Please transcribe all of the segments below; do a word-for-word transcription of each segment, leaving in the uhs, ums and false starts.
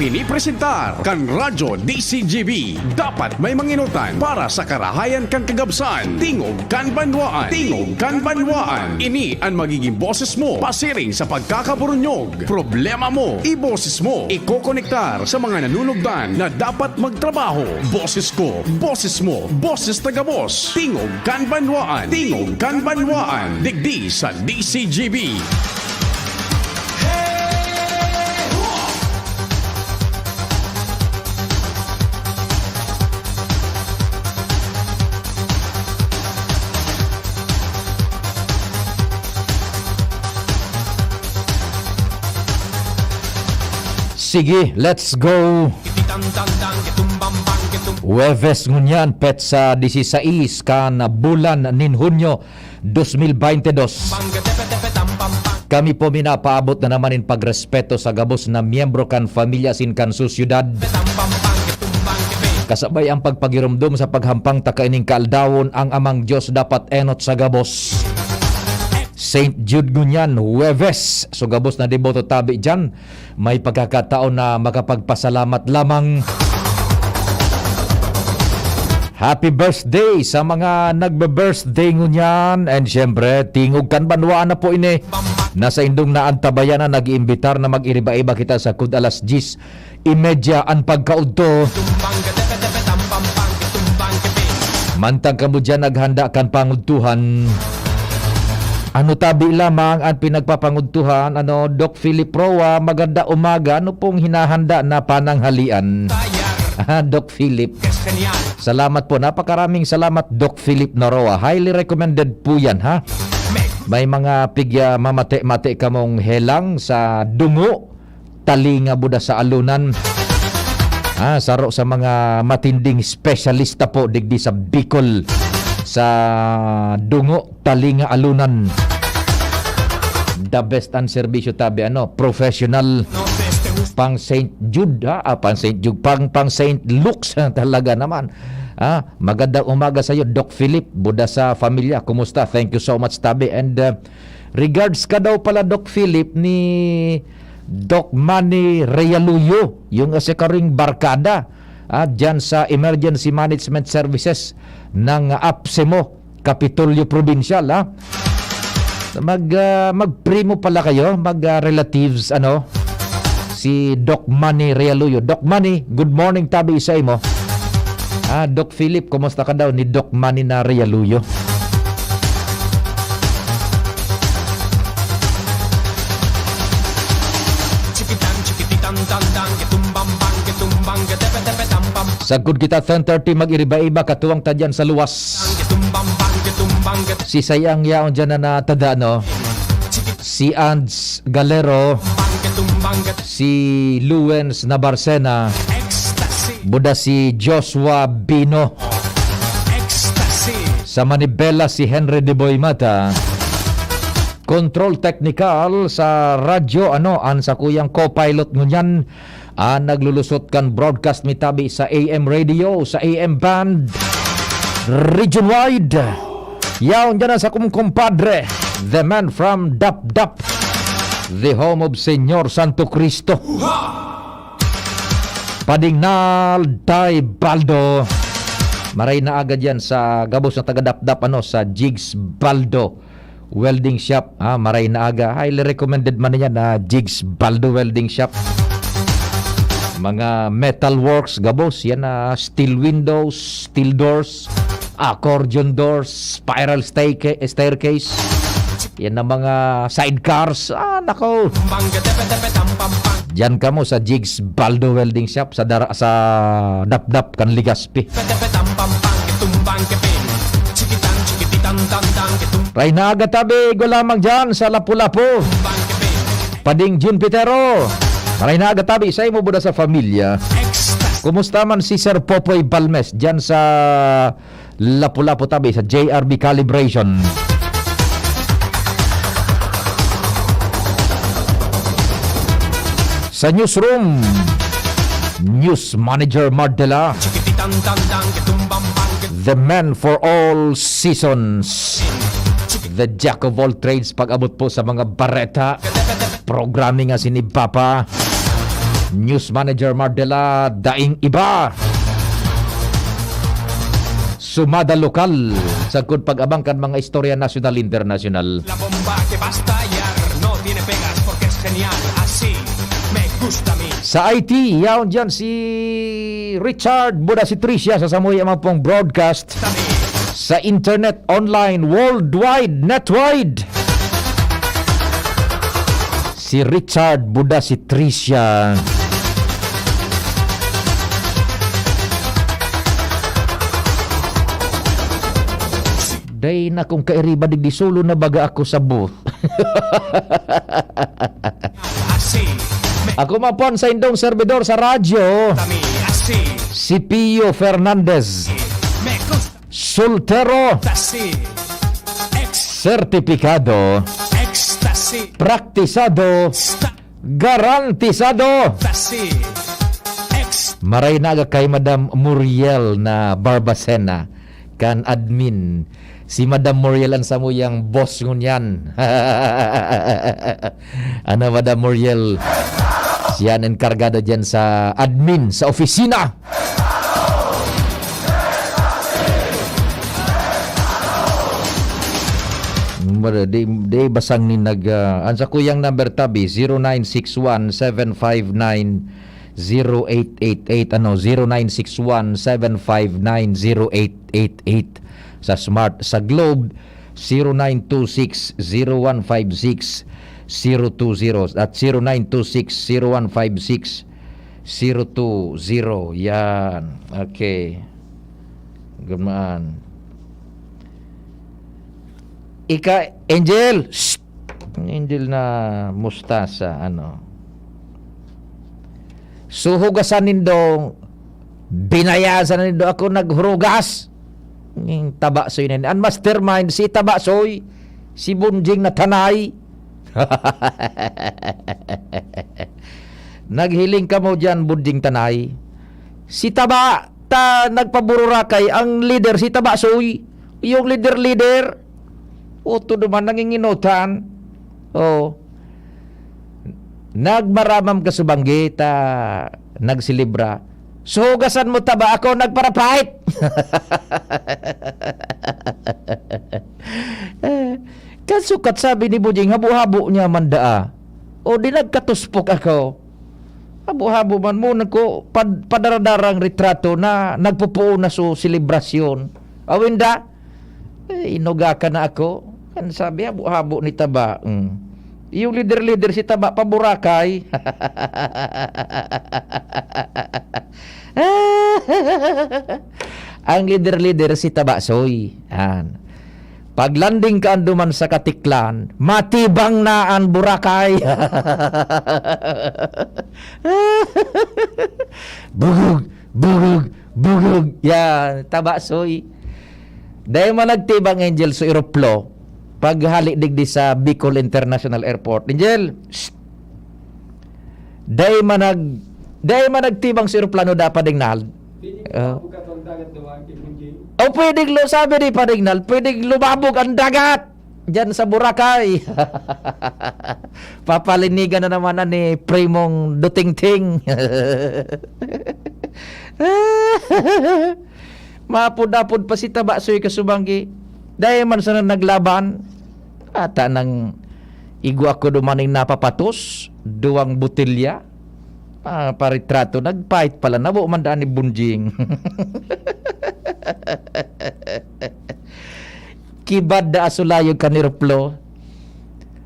Pinipresentar kan Radyo D C G B. Dapat may manginutan para sa karahayan kan kagabsan. Tingog kan banwaan. Tingog kan banwaan. Ini an magiging boses mo pasiring sa pagkakaburunyog. Problema mo, iboses mo. Ikokonektar sa mga nanunugdan na dapat magtrabaho. Boses ko, boses mo, boses ta gabos. Tingog kan banwaan. Tingog kan banwaan. Digdi sa D C G B. Sige, let's go. Huwebes ngunyan, petsa disisais kan bulan nin Hunyo, dos mil baynte dos. Kami po minapaabot na naman in pagrespeto sa gabos na miyembro kan pamilya asin kan sosyedad. Kasabay ang pagpagiromdom sa paghampang ta kaining kaaldawon, ang Amang Dios dapat enot sa gabos. Saint Jude ngunyan, Huwebes. So, gabos na deboto tabi diyan, may pagkakataon na makapagpasalamat lamang. Happy birthday sa mga nagbe-birthday ngunyan. And syempre, tingog kan banwaan na po ini. Na saindong naantabayan na nag-iimbitar na mag-iriba-iba kita sa kud alas diyes y media an pagkaudto. Mantang kamo diyan naghanda kan pangudtuhan. Ano tabi lamang an pinagpapangudtuhan, ano, Doc Philip Roa, maganda umaga. Ano pong hinahanda na pananghalian? Ah, Doc Philip. Salamat po. Napakaraming salamat, Doc Philip Noroa. Highly recommended po yan, ha? May mga pigya mamate-mate kamong helang sa dungo, talinga, buda sa alunan. Ah, saro sa mga matinding espesyalista po digdi sa Bicol, sa dungo, talinga, alunan. The best ang serbisyo tabi, ano, professional. Pang Saint Jude, ha? Ah, pang Saint Jude, pang, pang Saint Luke's, talaga naman. Ah, magandang umaga sa iyo, Doc Philip, buda sa familia. Kumusta? Thank you so much, tabi. And, uh, regards ka daw pala, Doc Philip, ni Doc Manny Realuyo, yung asikaring barkada, ah, dyan sa Emergency Management Services ng APSEMO, Kapitolyo Provincial, ha? Mag, ah, magprimo pala kayo, mag, ah, relatives, ano? Si Doc Manny Realuyo. Doc Manny, good morning, tabi sa imo. Ah, Doc Philip, kumusta ka daw ni Doc Manny na Realuyo? Sagkod kita ten thirty, mag-iriba-iba, katuwang ta dyan sa luwas. Si Sayang yaon dyan na natada, no? Si Ans Galero, si Luwens Nabarcena, buda si Joshua Bino. Sa manibela, si Henry de Boy Mata. Control technical sa radyo, ano, ang sakuyang co-pilot ngunyan, ang naglulusot kan broadcast mi tabi sa A M radio, sa A M band, region wide. Yaon dyan ang sakong kumpadre, the man from Dapdap, the home of Señor Santo Cristo. Pading Nalday Baldo. Maray na aga dyan sa gabos na taga Dapdap, ano, sa Jigs Baldo Welding Shop. Ah, maray na aga. Highly recommended man yan, ah, Jigs Baldo Welding Shop. Mga metal works, gabos. Yan, ah, steel windows, steel doors, accordion doors, spiral stairca-, staircase. Yan ang mga sidecars. Ah, nako. Diyan kamo sa Jigs Baldo Welding Shop sa dara-, sa Dapdap kan Legazpi. Ray na aga tabi, igwa lamang dyan sa Lapu-Lapu. Pading Jun Pitero. Ray na aga tabi, sa imo buda sa familia. Kumusta man si Sir Popoy Balmes dyan sa Lapu-Lapu tabi sa J R B Calibration. Sa newsroom, News Manager Mardela, the man for all seasons, the jack of all trades pag-abot po sa mga bareta, programming asin ni Papa. News Manager Mardela, daing iba. Sumada lokal, sagkod pag-abang kan mga istorya nasyonal, internasyonal. La bomba que va a estallar no tiene pegas porque es genial, así me gusta a mí. Sa I T, yaon dyan si Richard Buda, si Tricia sa Samoy, amang pong broadcast sa internet, online, worldwide, netwide. Si Richard Buda, si Tricia. Dai na kong kairiba digdi, solo na baga ako sa booth. Ako man po ang saindong servidor sa radyo, si Pio Fernandez. Soltero, sertipikado, praktisado, garantisado. Maray na aga kay Madam Muriel na Barbacena, kan admin. Si Madam Muriel an samuyang boss ngunyan. Ano, Madam Muriel? Siya an enkargado diyan sa admin, sa opisina. Mara-, di, di basang ni nag, ah, an sakuyang number tabi, zero nine six one seven five nine zero eight eight eight, ano, zero nine six one seven five nine zero eight eight eight. Sa Smart, sa Globe, zero nine two six zero one five six zero two zero at zero nine two six zero one five six zero two zero. Yan. Okay. Gudmaan. Ika, Angel! Shh! Angel na mustasa, ano. So, hugasan nindo, binayasan nindo ako naghurugas. Ning Taba Soy na ni. An mastermind, si Taba Soy, si Bunjing na tanay. Naghiling kamo diyan, Bunjing tanay. Si Taba, ta nagpabururakay, ang leader, si Taba Soy. Yung leader-leader. Uto naman, nanginginotan. Oh. Nagmaramam ka subanggi ta nagselebra. Suhugasan mo Taba, ako nagparapait. Eh, kasukat sabi ni Bujing, habo-habo niya man daa. O di nagkatuspok ako. Habo-habo man mo, nagko-, pad-, padaradarang retrato na nagpupuon na so selebrasyon. Awinda? Eh, inuga ka na ako. Kan sabi, habo-habo ni Taba. Mm. Yung leader-leader si Taba, paburakay. Ang leader-leader si Taba Soy. Yan. Pag-landing ka anduman sa Katiklan, matibang na ang Boracay. Bugog, bugog, bugog. Yan, Taba Soy. Dai man nagtibang, Angel, so eroplo. Paghali digdi sa Bicol International Airport. Angel, shh. Dai man nag-, dai man nagtibang so eroplano da, Padre Gnald. Pwede Ah. lumabog ka pang dagat daw, Ate Bunjing? Oh, pwedeng lu-, sabi ni Padre Gnald, pwedeng lumabog ang dagat diyan sa Boracay. Papalinigan na naman na ni Primong Dutingting. Mapud-apod pa si Taba Soy kasubanggi. Dai man sana naglaban. Ata nang igwa ko dumaning napapatos, duwang botelya. Ah, paritrato, nagpait pala, nabo man daan ni Bunjing. Kibad da asulayog kan eroplo.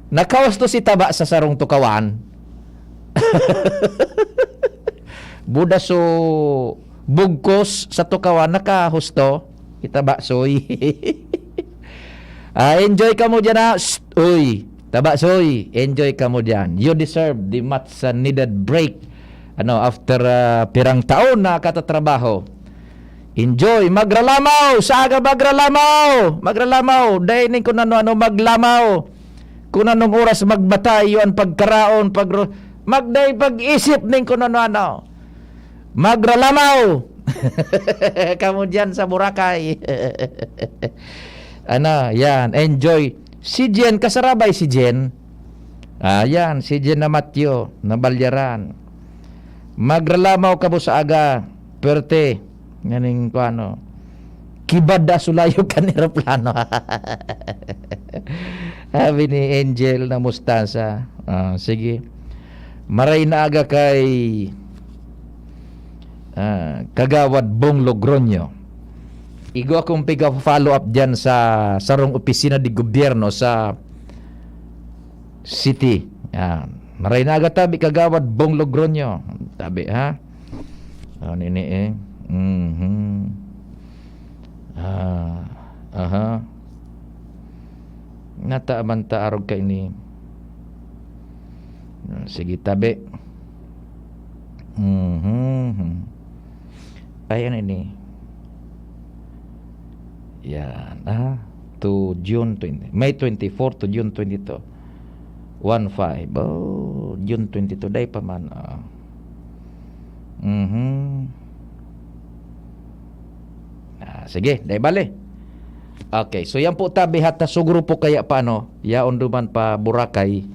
Nakahusto si Taba sa sarong tukawan. Buda so bugkos sa tukawan, nakahusto. Kita ba, Soy? Ah, enjoy kamo dyan, ha? Shh! Uy, Taba Soy, enjoy kamo dyan. You deserve the much, uh, needed break. Ano, after, uh, pirang taon na katatrabaho. Enjoy, magralamaw, sa aga magralamaw, magralamaw, dai ning kun ano-ano, maglamaw. Kun anong oras magbatay, yun pagkaraon, pagro-, magday pag-isip ning kun ano-ano. Magralamaw! Kamo dyan sa Boracay. Ano, yan, enjoy. Si Jen, kasarabay si Jen. Ah, yan, si Jen na Matyo, na Balyaran. Magralamaw kamo sa aga, pwerte. Nganing kuano, kibad da sulayo kan eroplano. Sabi ni Angel na Mustasa. Ah, sige. Maray na aga kay, ah, Kagawad Bong Logroño. Igo akong piga-follow up dyan sa sarong opisina de gobyerno sa city. Yan. Maray na aga tabi, Kagawad Bong Logroño. Tabi, ha? Ano ini eh? Mhm. Ah, aha. Nata man ta arog ka ini. Ah, sige, tabi. Mhm. Ay, ano ini? Yan, ah. To June twenty. May twenty-four to June twenty-two. One five. Oh, June twenty-two. Day pa man. Ah. Mhm. Ah, sige, day bale. Okay, so yan po tabi hata sa grupo kaya pa ano, yaon duman pa Boracay,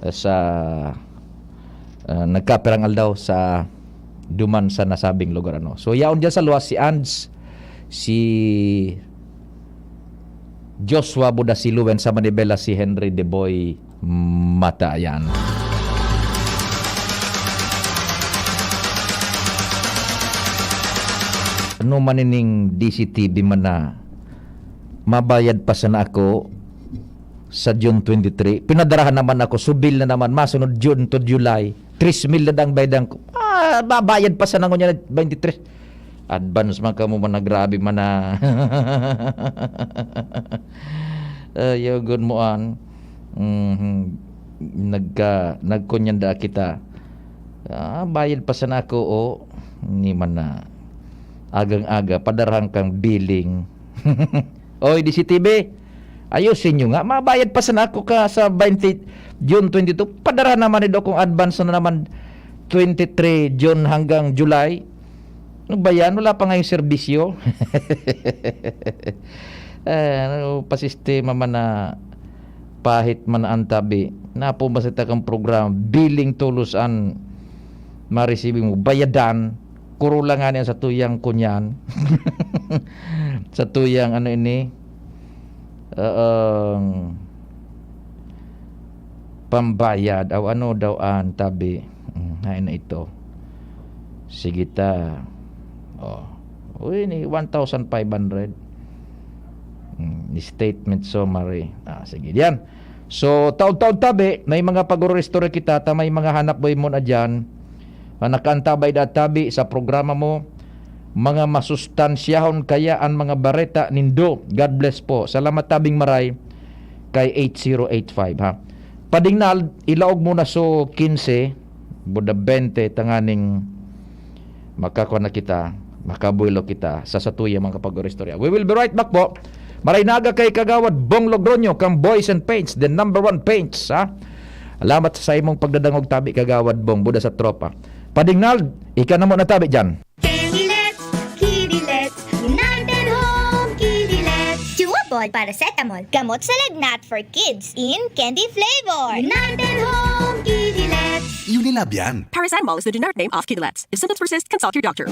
eh, sa, ah, nagkapirang aldaw sa duman sa nasabing lugar, ano. So yaon diyan sa luwas si Ands, si Joshua Buda, si Luen sa Manibela, si Henry De Boy Mata, ayan. Ano man ining D C T V man na mabayad pa sana ako sa June twenty-three. Pinadarahan naman ako, subil na naman, masunod June to July. Tres mil na dang baydan ko. Ah, babayad pa sana ngunyan na twenty-three. Advance man kamo man na grabe man na. Ayaw gud mo an. Mhm. Nagka-, nagkunyanda kita. Ah, bayad pa sana ako, o. Ni man na. Agang-aga, padarahan kang billing. Oy, D C T V, ayusin nyo nga. Mabayad pa sana ako ka sa twenty, June twenty-two. Padarahan naman nido kung advance na naman twenty-three June hanggang July. Ano ba yan? Wala pa nga yung serbisyo. Eh, ano, pasistema man na pahit man ang tabi. Napumasit akong programa, billing tolos an maresibi mo. Bayadan, kurula nga niya sa tuyang kunyan. Sa tuyang ano ini, ang pambayad, aw ano daw an tabi. Hmm, hain na ito. Sige ta. Oh. Uy, ni one thousand five hundred. Hmm, ni statement summary. Ah, sige, diyan. So, taon-taon tabi, may mga pag-oristorya kita, ta may mga hanap buhay mo na diyan. Ah, nakaantabay da tabi sa programa mo. Mga masustansyahon kaya an mga bareta nindo. God bless po. Salamat tabing maray kay eight zero eight five, ha. Padingnal, ilaog mo na so quince, buda twenty, tanganing makakuha na kita, makabuelo kita sa satuyang mga pag-oristorya. We will be right back po. Maray naga kay Kagawad Bong Logroño, kang Boys and Paints, the number one paints, ha? Alamat sa imong pagdadangog tabi, Kagawad Bong, buda sa tropa. Padingnal, ika na mo na tabi dyan. Candy Let's, Kitty Let's, United Home, Kitty Let's. Chewable paracetamol, gamot sa lagnat for kids in candy flavor. United Home, Kitty Let's. Unilab yan. Paracetamol is the generic name of Kidilets. If symptoms persist, consult your doctor.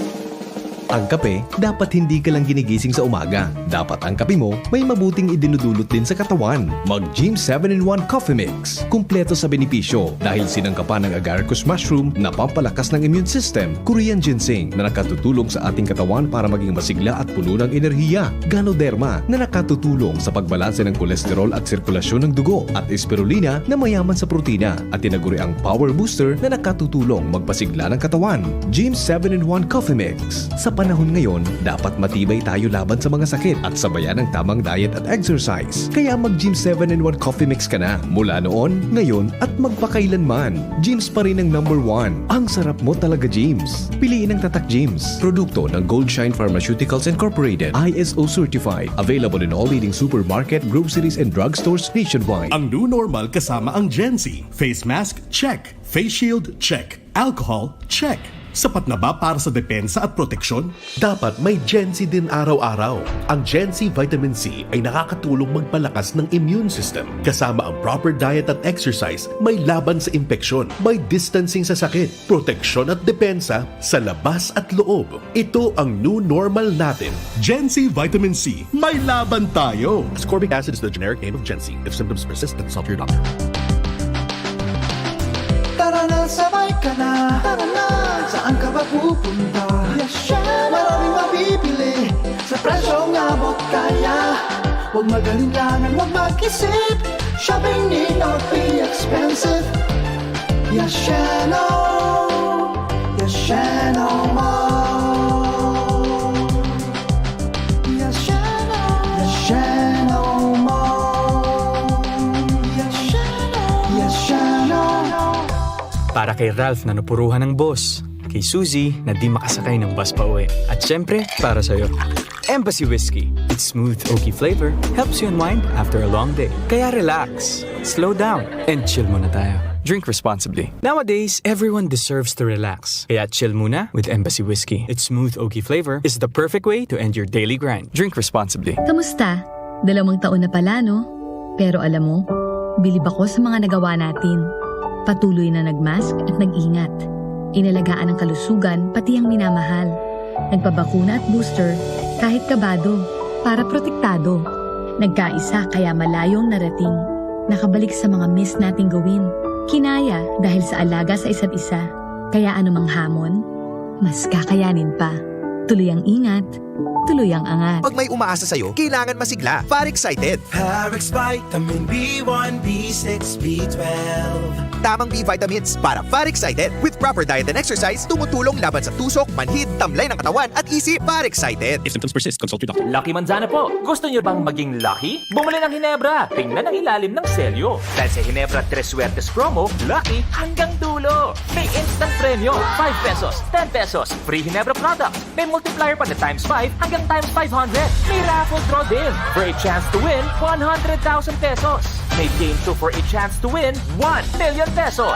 Ang kape, dapat hindi ka lang ginigising sa umaga. Dapat ang kape mo may mabuting idinudulot din sa katawan. Mag Gym seven in one Coffee Mix. Kumpleto sa benepisyo dahil sinangkapan ng agaricus mushroom na pampalakas ng immune system, Korean ginseng na nakatutulong sa ating katawan para maging masigla at puno ng enerhiya, Ganoderma na nakatutulong sa pagbalanse ng kolesterol at sirkulasyon ng dugo, at Spirulina na mayaman sa protina at tinaguriang power booster na nakatutulong magpasigla ng katawan. Gym seven in one Coffee Mix. Sa panahon ngayon, dapat matibay tayo laban sa mga sakit at sabayan ng tamang diet at exercise. Kaya mag Gym seven in one Coffee Mix ka na mula noon, ngayon, at magpakailanman. Gym's pa rin ang number one. Ang sarap mo talaga, Gym's. Piliin ang Tatak Gym's. Produkto ng Goldshine Pharmaceuticals Incorporated. I S O certified. Available in all leading supermarket, groceries, and drugstores nationwide. Ang new normal kasama ang Gen Z. Face mask, check. Face shield, check. Alcohol, check. Sapat na ba para sa depensa at proteksyon? Dapat may Gen C din araw-araw. Ang Gen C Vitamin C ay nakakatulong magpalakas ng immune system, kasama ang proper diet at exercise, may laban sa impeksyon, may distancing sa sakit, proteksyon at depensa sa labas at loob. Ito ang new normal natin. Gen C Vitamin C, may laban tayo! Ascorbic acid is the generic name of Gen C. If symptoms persist, consult your doctor. Tara na, sabay ka na. Tara na, saan ka ba pupunta? Yes, Shano! Maraming mabibili sa presyong abot kaya. Huwag mag-alinlangan, huwag mag-isip. Shopping need not be expensive. Yes, Shano! Yes, Shano Mall! Yes, Shano! Yes, Shano Mall! Yes, Shano! Yes, Shano! Para kay Ralph na napuruhan ng boss, kay Suzy na di makasakay ng bus pa uwi, at syempre, para sa'yo. Embassy Whiskey. Its smooth, oaky flavor helps you unwind after a long day. Kaya relax, slow down, and chill muna tayo. Drink responsibly. Nowadays, everyone deserves to relax. Kaya chill muna with Embassy Whiskey. Its smooth, oaky flavor is the perfect way to end your daily grind. Drink responsibly. Kamusta? Dalawang taon na pala, no? Pero alam mo, bilib ako sa mga nagawa natin. Patuloy na nag-mask at nag-ingat. Inalagaan ang kalusugan, pati ang minamahal. Nagpabakuna at booster, kahit kabado, para protektado. Nagkaisa, kaya malayo ang narating. Nakabalik sa mga miss nating gawin. Kinaya dahil sa alaga sa isa't isa. Kaya anumang hamon, mas kakayanin pa. Tuloy ang ingat, tuloy ang angat. Pag may umaasa sa'yo, kailangan masigla. Far Excited. Parex Vitamin B one, B six, B twelve. Tamang B vitamins para Far Excited. With proper diet and exercise, tumutulong laban sa tusok, manhid, tamlay ng katawan at isip. Far Excited. If symptoms persist, consult your doctor. Lucky Manzana po! Gusto niyo bang maging lucky? Bumili ng Hinebra! Tingnan ang ilalim ng selyo. Dahil sa Hinebra Tres Suertes Promo, lucky hanggang dulo! May instant premyo, five pesos, ten pesos, free Hinebra product. May multiplier pa na times five hanggang times five hundred. May raffle draw din for a chance to win one hundred thousand pesos. May game two for a chance to win one million pesos.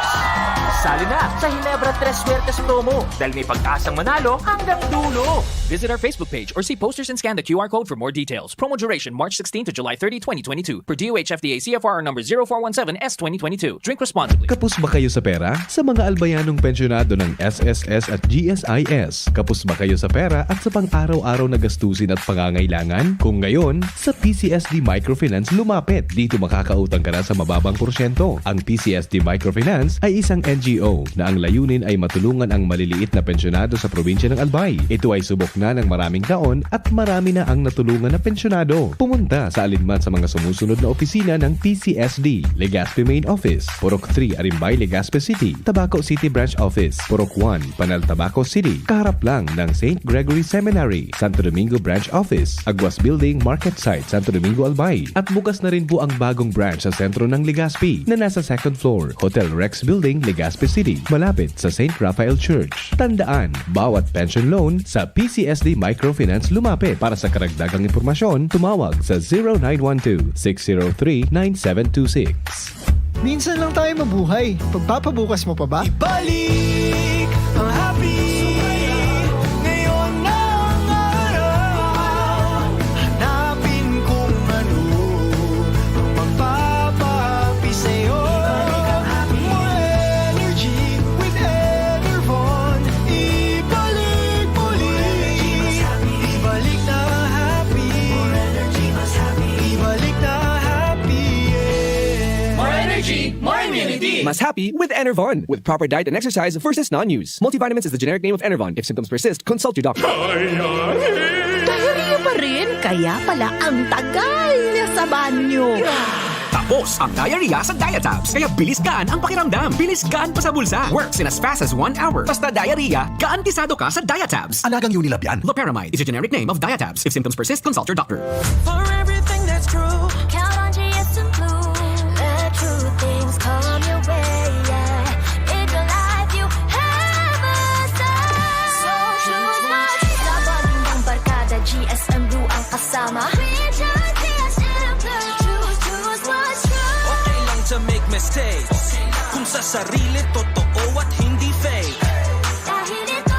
Sali na sa Hinebra Tres Suertes Promo dahil may pag-asang manalo hanggang dulo. Visit our Facebook page or see posters and scan the Q R code for more details. Promo duration March sixteen to July thirty, twenty twenty-two. Per D O H F D A C F R number zero four one seven S twenty twenty-two. Drink responsibly. Kapos ba kayo sa pera? Sa mga albayanong pensyonado ng S S S at G S I S, kapos ba kayo sa pera at sa pang-araw-araw na gastusin at pangangailangan? Kung ngayon, sa P C S D Microfinance lumapit. Dito makakautang ka na sa mababang porsyento. Ang P C S D Microfinance ay isang N G O na ang layunin ay matulungan ang maliliit na pensyonado sa probinsya ng Albay. Ito ay subok na ng maraming taon at marami na ang natulungan na pensyonado. Pumunta sa alinman sa mga sumusunod na opisina ng P C S D: Legazpi Main Office, Purok three, Arimbay, Legazpi City; Tabaco City Branch Office, Purok one, Panal, Tabaco City, kaharap lang ng Saint Gregory Seminary; Santo Domingo Branch Office, Aguas Building, Market Site, Santo Domingo, Albay. At bukas na rin po ang bagong branch sa sentro ng Legazpi, na nasa second floor, Hotel Rex Building, Legazpi City, malapit sa Saint Raphael Church. Tandaan, bawat pension loan sa P C S D Microfinance lumapit. Para sa karagdagang impormasyon, tumawag sa zero nine one two, six zero three, nine seven two six. Minsan lang tayo mabuhay. Pagpapabukas mo pa ba? Ibalik ang happy. Ngayon na ang araw. Hanapin kung ano ang magpapahappy sa'yo. More energy with Enervon. Ibalik muli. Ibalik na happy. Ibalik na happy, yeah. More energy, more immunity. Mas happy with Enervon. With proper diet and exercise versus non-use. Multivitamins is the generic name of Enervon. If symptoms persist, consult your doctor. Diarrhea pa rin? Kaya pala ang tagal niya sa banyo. Tapos ang diarrhea sa Diatabs. Kaya bilis gaan ang pakiramdam. Bilis gaan pa sa bulsa. Works in as fast as one hour. Basta diarrhea, garantisado ka sa Diatabs. Alagang Unilab yan. Loperamide is a generic name of Diatabs. If symptoms persist, consult your doctor. For everything that's true. Count on G S M Blue. Let true things come your way, yeah. In your life, you have a say. So choose what. Sa bonding ng barkada, G S M Blue ang kasama. Recharge G S M Blue. Choose, choose what's true. Okay lang to make mistakes. Kung sa sarili, totoo at hindi fake. Dahil ito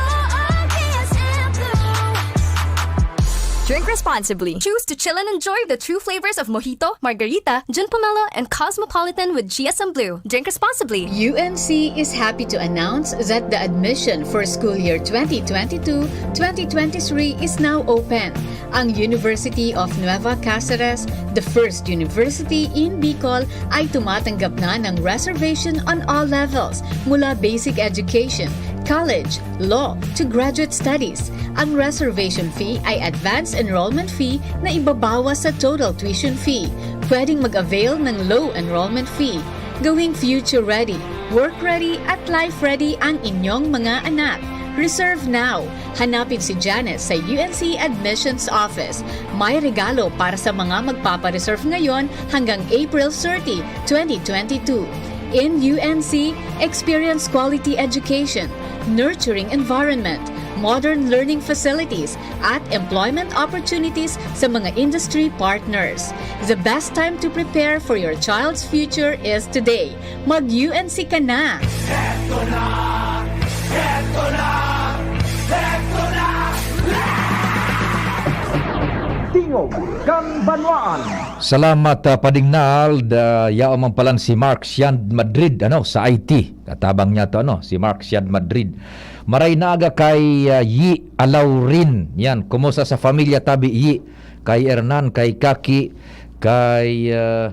Drink responsibly. Choose to chill and enjoy the true flavors of Mojito, Margarita, Gin Pomelo, and Cosmopolitan with G S M Blue. Drink responsibly. U N C is happy to announce that the admission for school year twenty twenty-two twenty twenty-three is now open. Ang University of Nueva Cáceres, the first university in Bicol, ay tumatanggap na ng reservation on all levels, mula basic education, college, law, to graduate studies. Ang reservation fee ay advance enrollment fee na ibabawas sa total tuition fee. Pwedeng mag-avail ng low enrollment fee. Gawing future ready, work ready, at life ready ang inyong mga anak. Reserve now. Hanapin si Janice sa U N C Admissions Office. May regalo para sa mga magpapareserve ngayon hanggang April thirty, twenty twenty-two. In U N C, experience quality education, nurturing environment, modern learning facilities, at employment opportunities sa mga industry partners. The best time to prepare for your child's future is today. Mag-U N C ka na! Heto na! Heto na! Heto na! Tingog kan Banwaan. Salamat, ah, Pading Nald. Ah, yaon man palan si Mark Sian Madrid, ano, sa I T. Katabang niya to, ano, si Mark Sian Madrid. Maray na aga kay, ah, Yi Alaurin. Yan, kumusta sa pamilya tabi, Yi? Kay Hernan, kay Kaki, kay, ah,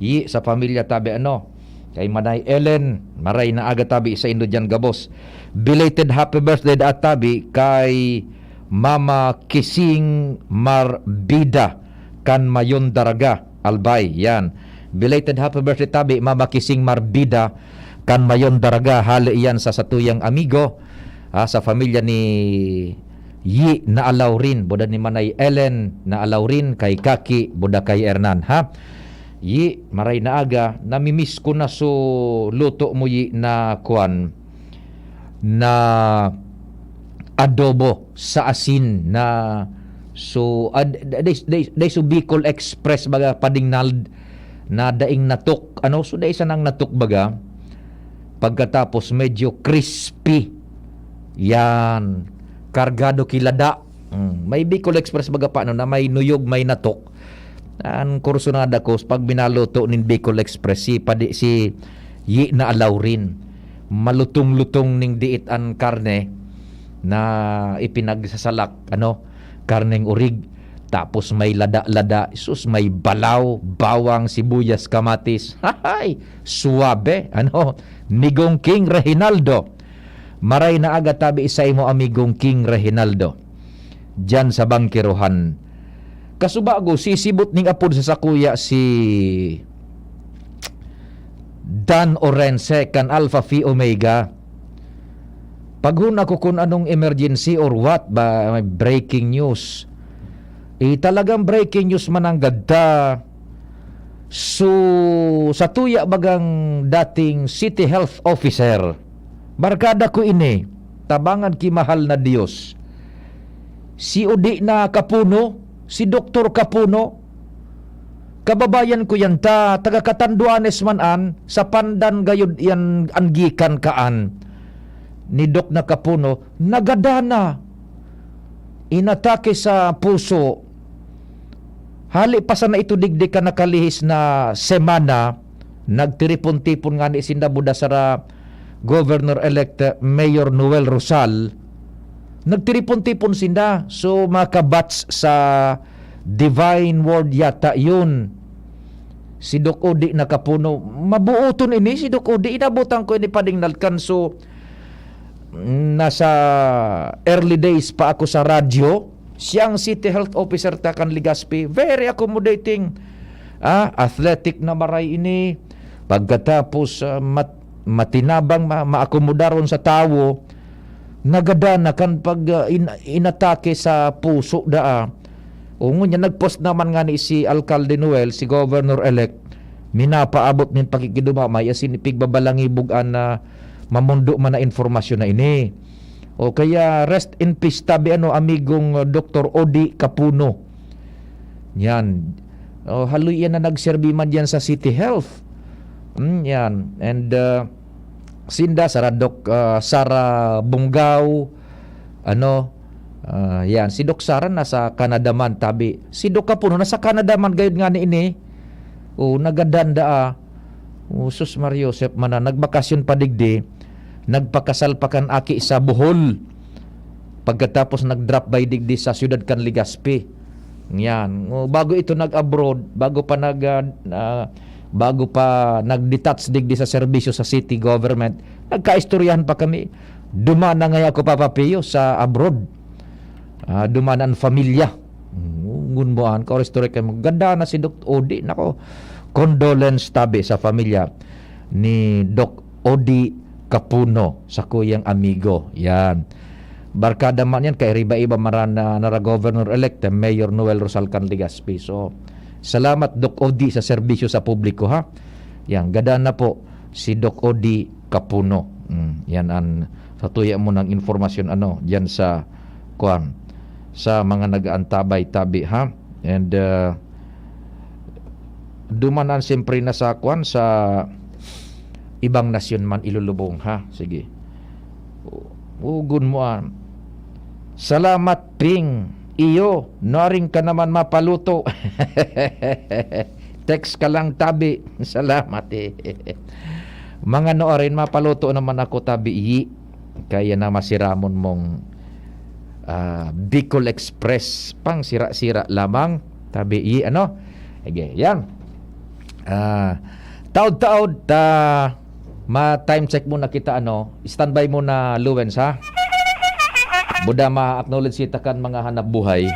Yi sa pamilya tabi, ano? Kay Manay Ellen, maray na aga tabi sa indo diyan gabos. Belated happy birthday da tabi kay Mama Kising Marbida kan Mayon Daraga, Albay. Yan. Belated happy birthday tabi, Mama Kising Marbida kan Mayon Daraga. Hali yan sa satuyang amigo, ah, sa pamilya ni Yi na Alaurin, buda ni Manay Ellen na Alaurin, kay Kaki, buda kay Hernan, ha? Yi, maray na aga, namimiss ko na so luto mo, Yi, na kwan, na adobo sa asin na so, ah, d-, d-, day, day, day so Bicol Express baga, Pading Nald, na daing natok, ano, so dai sanang natok baga, pagkatapos medyo crispy. Yan. Kargado ki lada. Mm. May Bicol Express baga pa, ano, na may nuyog, may natok. An kursunada ko, pag minaluto nin Bicol Express, si padi-, si Yi na Alaurin. Malutong-lutong ning diit an karne na ipinagsasalak, ano, karneng orig. Tapos may lada-lada, sus, may balaw, bawang, sibuyas, kamatis. Hahay! Suabe, ano? Migong King Reginaldo. Maray na aga tabi sa imo, amigong King Reginaldo. Diyan sa Bangkerohan. Kasubago, sisibot ning apod sa sakuya si Dan Orense kan Alpha Phi Omega. Paghuna ko kung anong emergency or what ba, may breaking news. Eh, talagang breaking news man ang gadta. So, sa tuya bagang dating city health officer, barkada ko ini, tabangan ki mahal na Dios. Si Odi na Kapuno, si Doktor Kapuno, kababayan ko yan ta, taga Catanduanes man an, sa Pandan gayod yan an gikan kaan ni Doc na Kapuno, nagadana. Inatake sa puso. Hali pa sana ito digdi kan nakalihis na semana, nagtiripon-tipon ngani sinda buda sara Governor-elect Mayor Noel Rosal. Nagtiripon-tipon sinda. So, mga kabats sa Divine Word yata yun. Si Doc Odi na Kapuno. Mabuoton ini si Doc Odi. Inabutan ko ini, Pading Nald, kan so, nasa early days pa ako sa radyo, siyang city health officer ta kan Legazpi, very accommodating. Ah, athletic na maray ini. Pagkatapos, ah, mat-, matinabang, ma-, maakomodaron sa tawo, nagadana kan pag, ah, in-, inatake sa puso daa. O, ngunyan, nag-post naman ngani si Alcalde Noel, si Governor-elect, minapaabot nin pakikiduma, may asin pigbabalangibog an, ah, mamondo man na informasyon na ini. O kaya, rest in peace, tabi ano, amigong, uh, Doktor Odi Kapuno. Yan. O, haloy yan na nagserbi man yan sa City Health. Mm, yan. And, uh, sinda, Sara Doc, uh, Sara Bungao, ano, Ah, yan. Si Doc Sara nasa Canada man, tabi. Si Doc Kapuno nasa Canada man, gayod nga ni ini. O, nagadan daa. O, sus Mario, Joseph man na. Nagbakasyon pa digdi. Nagpakasal pa kan aki sa Bohol. Pagkatapos nag-drop by digdi sa siyudad kan Legazpi. Yan. O, bago ito nag-abroad, bago pa nag, ah, ah, bago pa nag-detach digdi sa serbisyo sa city government, nagkaistoryahan pa kami. Duman na ngaya ako, Papa Pio, sa abroad. Ah, duman an familia. Hmm, ngunmuan ka, or story kayo. Ganda na si Doc Odi. Nako, condolence tabi sa familia ni Doc Odi Kapuno, sa kuyang amigo. Yan. Barkada man yan, kay riba-iba maran na nara Governor-elect, eh, Mayor Noel Rosal kan Legazpi. So, salamat, Doc Odi, sa serbisyo sa publiko, ha? Yan, gada na po si Doc Odi Kapuno. Mm, yan an satuya mo ng informasyon, ano, diyan sa, kuwan, sa mga nag-aantabay tabi, ha? And, uh, duman an siyempre na sa, kuwan, sa ibang nasyon man ilulubong, ha? Sige. U-, ugon mo an. Salamat, Ping. Iyo, nuaring ka naman mapaluto. Text ka lang, tabi. Salamat, eh. Mga nuarin, mapaluto naman ako, tabi, yi. Kaya na masiramon mong, ah, Bicol Express. Pang sira-sira lamang, tabi, yi, ano? Sige, yan. Ah, taod-taod, ta, ma-time check muna kita, ano? Standby muna, Lawrence, ha? Buda ma-acknowledge kita kan mga hanap buhay.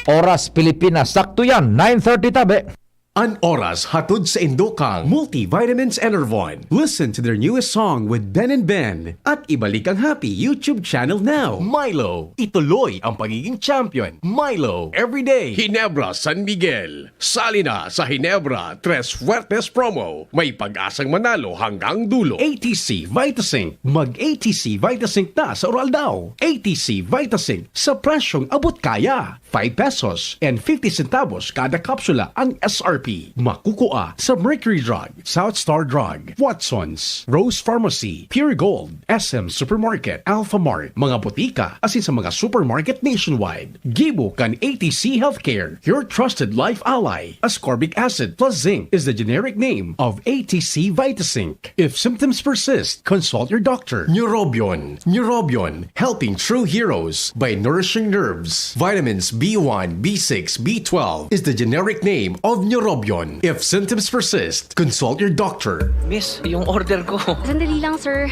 Oras Pilipinas, sakto yan, nine thirty tabi. An oras hatod sa indokang Multivitamins Enervon. Listen to their newest song with Ben and Ben. At ibalik ang Happy YouTube channel now. Milo, ituloy ang pagiging champion. Milo, everyday. Ginebra San Miguel. Sali na sa Ginebra Tres Fuertes Promo. May pag-asang manalo hanggang dulo. A T C Vitasync. Mag A T C Vitasync na sa Uraldaw. A T C Vitasync sa presyong abot kaya. Five pesos and fifty centavos kada kapsula ang S R P. Makukua sa Mercury Drug, South Star Drug, Watsons, Rose Pharmacy, Pure Gold, S M Supermarket, Alpha Mart, mga botika, asin sa mga supermarket nationwide. Gibo kan A T C Healthcare, your trusted life ally. Ascorbic acid plus zinc is the generic name of A T C Vitasync. If symptoms persist, consult your doctor. Neurobion, Neurobion, helping true heroes by nourishing nerves. Vitamins B one, B six, B twelve is the generic name of Neurobion. If symptoms persist, consult your doctor. Miss, yung order ko. Sandali lang, sir.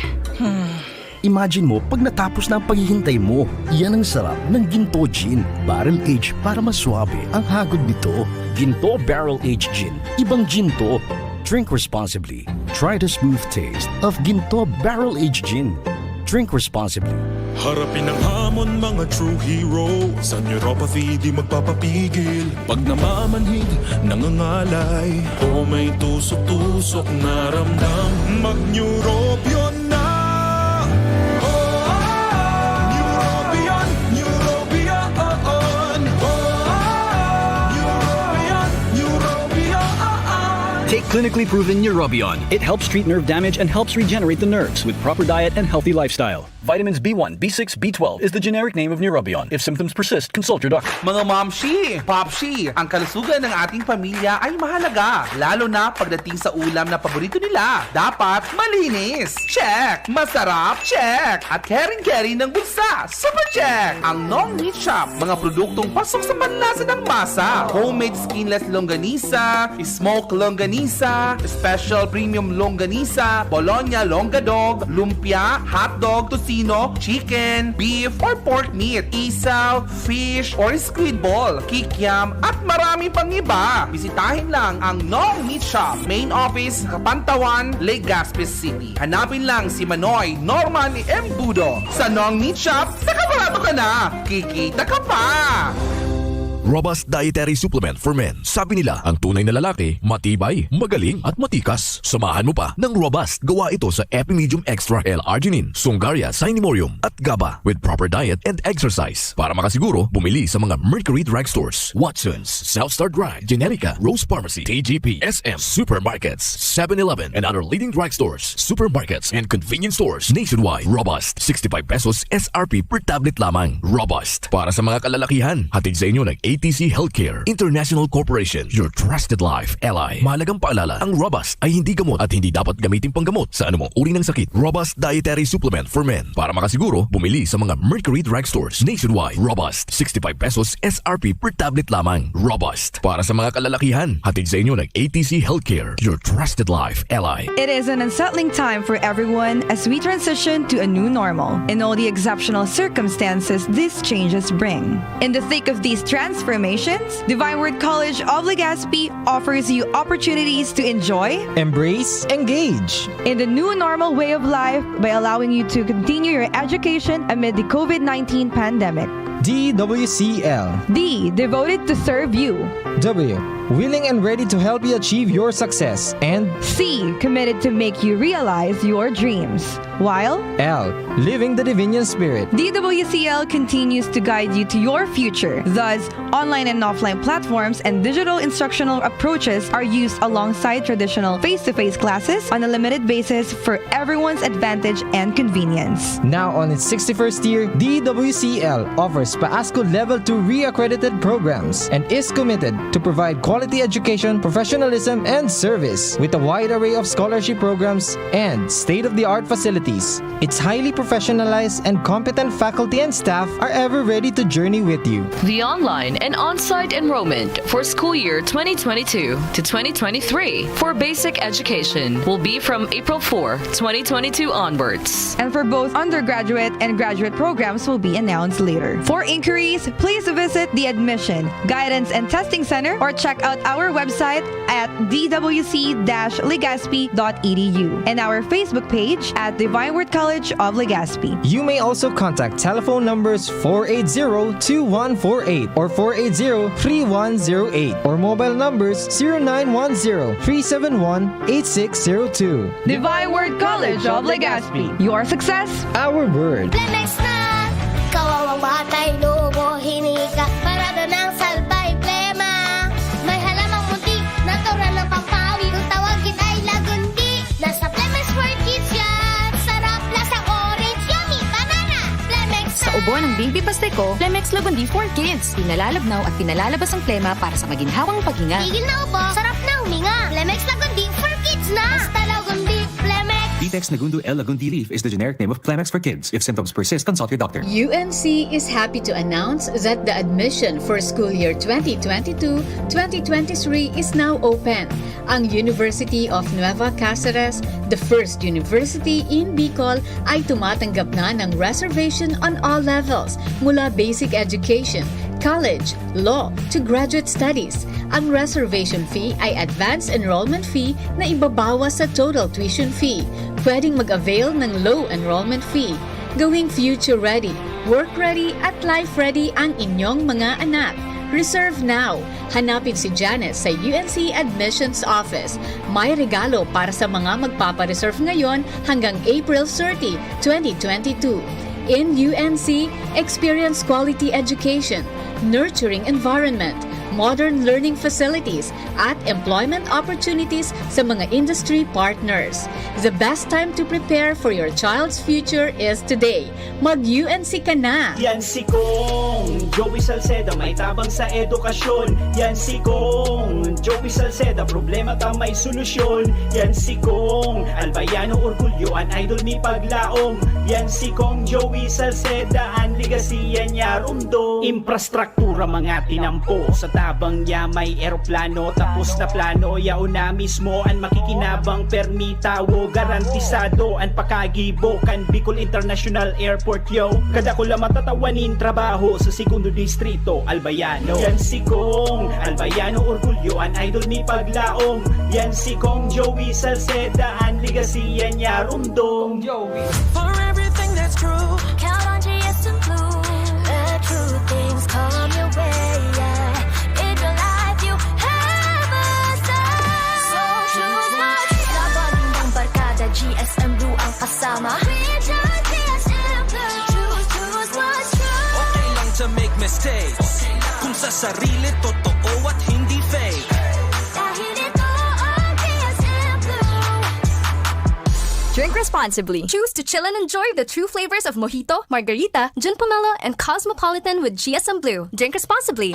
Imagine mo, pag natapos na ang paghihintay mo, yan ang sarap ng Ginto Gin. Barrel age para mas suabe ang hagod nito. Ginto Barrel Aged Gin. Ibang gin to. Drink responsibly. Try the smooth taste of Ginto Barrel Aged Gin. Drink responsibly. Harapin ang hamon, mga true hero. Sa neuropathy, di magpapapigil. Pag namamanhid, nangangalay, o may tusok-tusok na ramdam, mag-Neurobion na! Oh, ah, Neurobion, Neurobion, oh, oh. Oh, ah, Neurobion, Neurobion, oh, oh. Take clinically proven Neurobion. It helps treat nerve damage and helps regenerate the nerves with proper diet and healthy lifestyle. Vitamins B one, B six, B twelve is the generic name of Neurobion. If symptoms persist, consult your doctor. Mga mamshi, papshi, ang kalusugan ng ating pamilya ay mahalaga, lalo na pagdating sa ulam na paborito nila. Dapat malinis. Check. Masarap. Check. At caring-caring ng bulsa. Super check. Ang Nong Meat Shop, mga produktong pasok sa panlasa ng masa. Homemade skinless longganisa, smoke longganisa, special premium longganisa, Bologna longga dog, lumpia, hotdog, tocino, chicken, beef, or pork meat, isaw, fish, or squid ball, kikiam, at marami pang iba. Bisitahin lang ang Nong Meat Shop, main office sa Kapantawan, Legazpi City. Hanapin lang si Manoy Norman Embudo. Sa Nong Meat Shop, nakabarato ka na, kikita ka pa! Robust Dietary Supplement for Men. Sabi nila, ang tunay na lalaki, matibay, magaling, at matikas. Samahan mo pa ng Robust. Gawa ito sa Epimedium Extra L-Arginine, Sungaria, Sinemurium, at GABA with proper diet and exercise. Para makasiguro, bumili sa mga Mercury Drugstores, Watsons, South Star Drug, Generica, Rose Pharmacy, T G P, S M, supermarkets, Seven Eleven, and other leading drugstores, supermarkets, and convenience stores nationwide. Robust, sixty-five pesos S R P per tablet lamang. Robust. Para sa mga kalalakihan, hatid sa inyo ng A T C Healthcare International Corporation, your trusted life ally. Mahalagang paalala, ang Robust ay hindi gamot at hindi dapat gamitin panggamot sa anumang uri ng sakit. Robust Dietary Supplement for Men. Para makasiguro, bumili sa mga Mercury Drugstores nationwide. Robust, sixty-five pesos S R P per tablet lamang. Robust. Para sa mga kalalakihan, hatid sa inyo ng A T C Healthcare, your trusted life ally. It is an unsettling time for everyone as we transition to a new normal and all the exceptional circumstances these changes bring. In the thick of these transformations, Divine Word College of Legazpi offers you opportunities to enjoy, embrace, engage in the new normal way of life by allowing you to continue your education amid the COVID nineteen pandemic. D W C L. D, devoted to serve you. W, willing and ready to help you achieve your success. And C, committed to make you realize your dreams. While L, living the Divinian Spirit. D W C L continues to guide you to your future. Thus, online and offline platforms and digital instructional approaches are used alongside traditional face-to-face classes on a limited basis for everyone's advantage and convenience. Now on its sixty-first year, D W C L offers PAASCU Level two re-accredited programs and is committed to provide quality education, professionalism, and service with a wide array of scholarship programs and state-of-the-art facilities. Its highly professionalized and competent faculty and staff are ever ready to journey with you. The online and on-site enrollment for school year twenty twenty-two to twenty twenty-three for basic education will be from April four, twenty twenty-two onwards. And for both undergraduate and graduate programs will be announced later. For inquiries, please visit the Admission, Guidance and Testing Center or check out our website at d w c dash legazpi dot e d u and our Facebook page at Divine Word College of Legazpi. You may also contact telephone numbers four eight zero two one four eight or four eight zero three one zero eight or mobile numbers zero nine one zero three seven one eight six zero two. Divine Word College of Legazpi. Your success, our word. Plemex na! Kawawang batay, lobo, hinika, parada ng salbay, plema. May halamang muntik, natural ng pampawi. Kung tawagin ay lagundi, nasa Plemex for Kids yan. Sarap, lasang orange, yummy, banana. Plemex Sa na! Ubo ng Baby Pasteco, Plemex Lagundi for Kids. Pinalalabnaw at pinalalabas ang plema para sa maginhawang paghinga. Tigil na ubo, sarap na huminga. Plemex Lagundi for Kids na! Basta Lagundi, Plemex! Ditex Nagundu L Lagundi leaf is the generic name of Plemex for Kids. If symptoms persist, consult your doctor. U N C is happy to announce that the admission for school year twenty twenty-two twenty twenty-three is now open. Ang University of Nueva Caceres, the first university in Bicol, ay tumatanggap na ng reservation on all levels, mula basic education, college, law, to graduate studies. Ang reservation fee ay advance enrollment fee na ibabawas sa total tuition fee. Pwedeng mag-avail ng low enrollment fee. Gawing future ready, work ready, at life ready ang inyong mga anak. Reserve now! Hanapin si Janice sa U N C Admissions Office. May regalo para sa mga magpapareserve ngayon hanggang April thirty, twenty twenty-two. In U N C, experience quality education, nurturing environment, modern learning facilities, at employment opportunities sa mga industry partners. The best time to prepare for your child's future is today. Mag-U N C ka na! Yan si Kong Joey Salceda, may tabang sa edukasyon. Yan si Kong Joey Salceda, problema ta may solusyon. Yan si Kong Albayano, orgulyo, an idol mi paglaom. Yan si Kong Joey Salceda, an legacy yan niya rumdom. Infrastructure Tura mga tinampo, sa tabang niya may eroplano. Tapos na plano, yaon na mismo an makikinabang. Permi tawo, garantisado an pakagibo kan Bicol International Airport, yo. Kadakula matatawa nin trabaho sa Segundo Distrito, Albayano. Yan si Kong Albayano, orgulyo, an idol mi paglaom. Yan si Kong Joey Salceda, an legacy yan niya rumdom. For everything that's true, count on G S and Blue. The true things come your way, yeah. Kung sa sarili, totoo at hindi fake. Dahil ito ang T S M Blue. Drink responsibly. Choose to chill and enjoy the true flavors of mojito, margarita, gin pomelo, and cosmopolitan with G S M Blue. Drink responsibly.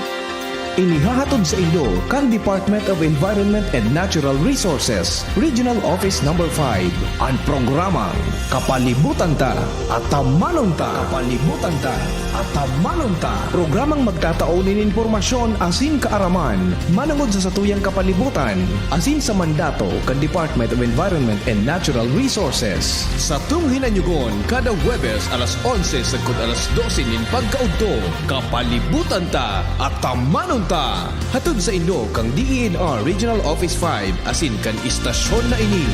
Inihahatod sa inyo kan Department of Environment and Natural Resources, Regional Office Number five, an programang Kapalibutan Ta, Atamanon Ta. Kapalibutan Ta, Atamanon Ta. Programang magtatao nin impormasyon asin kaaraman manongod sa satuyang kapalibutan asin sa mandato kan Department of Environment and Natural Resources. Satong hinanyugon kada Huwebes alas onse sagkod alas dose nin pagkaudto. Kapalibutan Ta, Atamanon Ta. Hatod sa inyo kan D E N R Regional Office five asin kan istasyon na ini.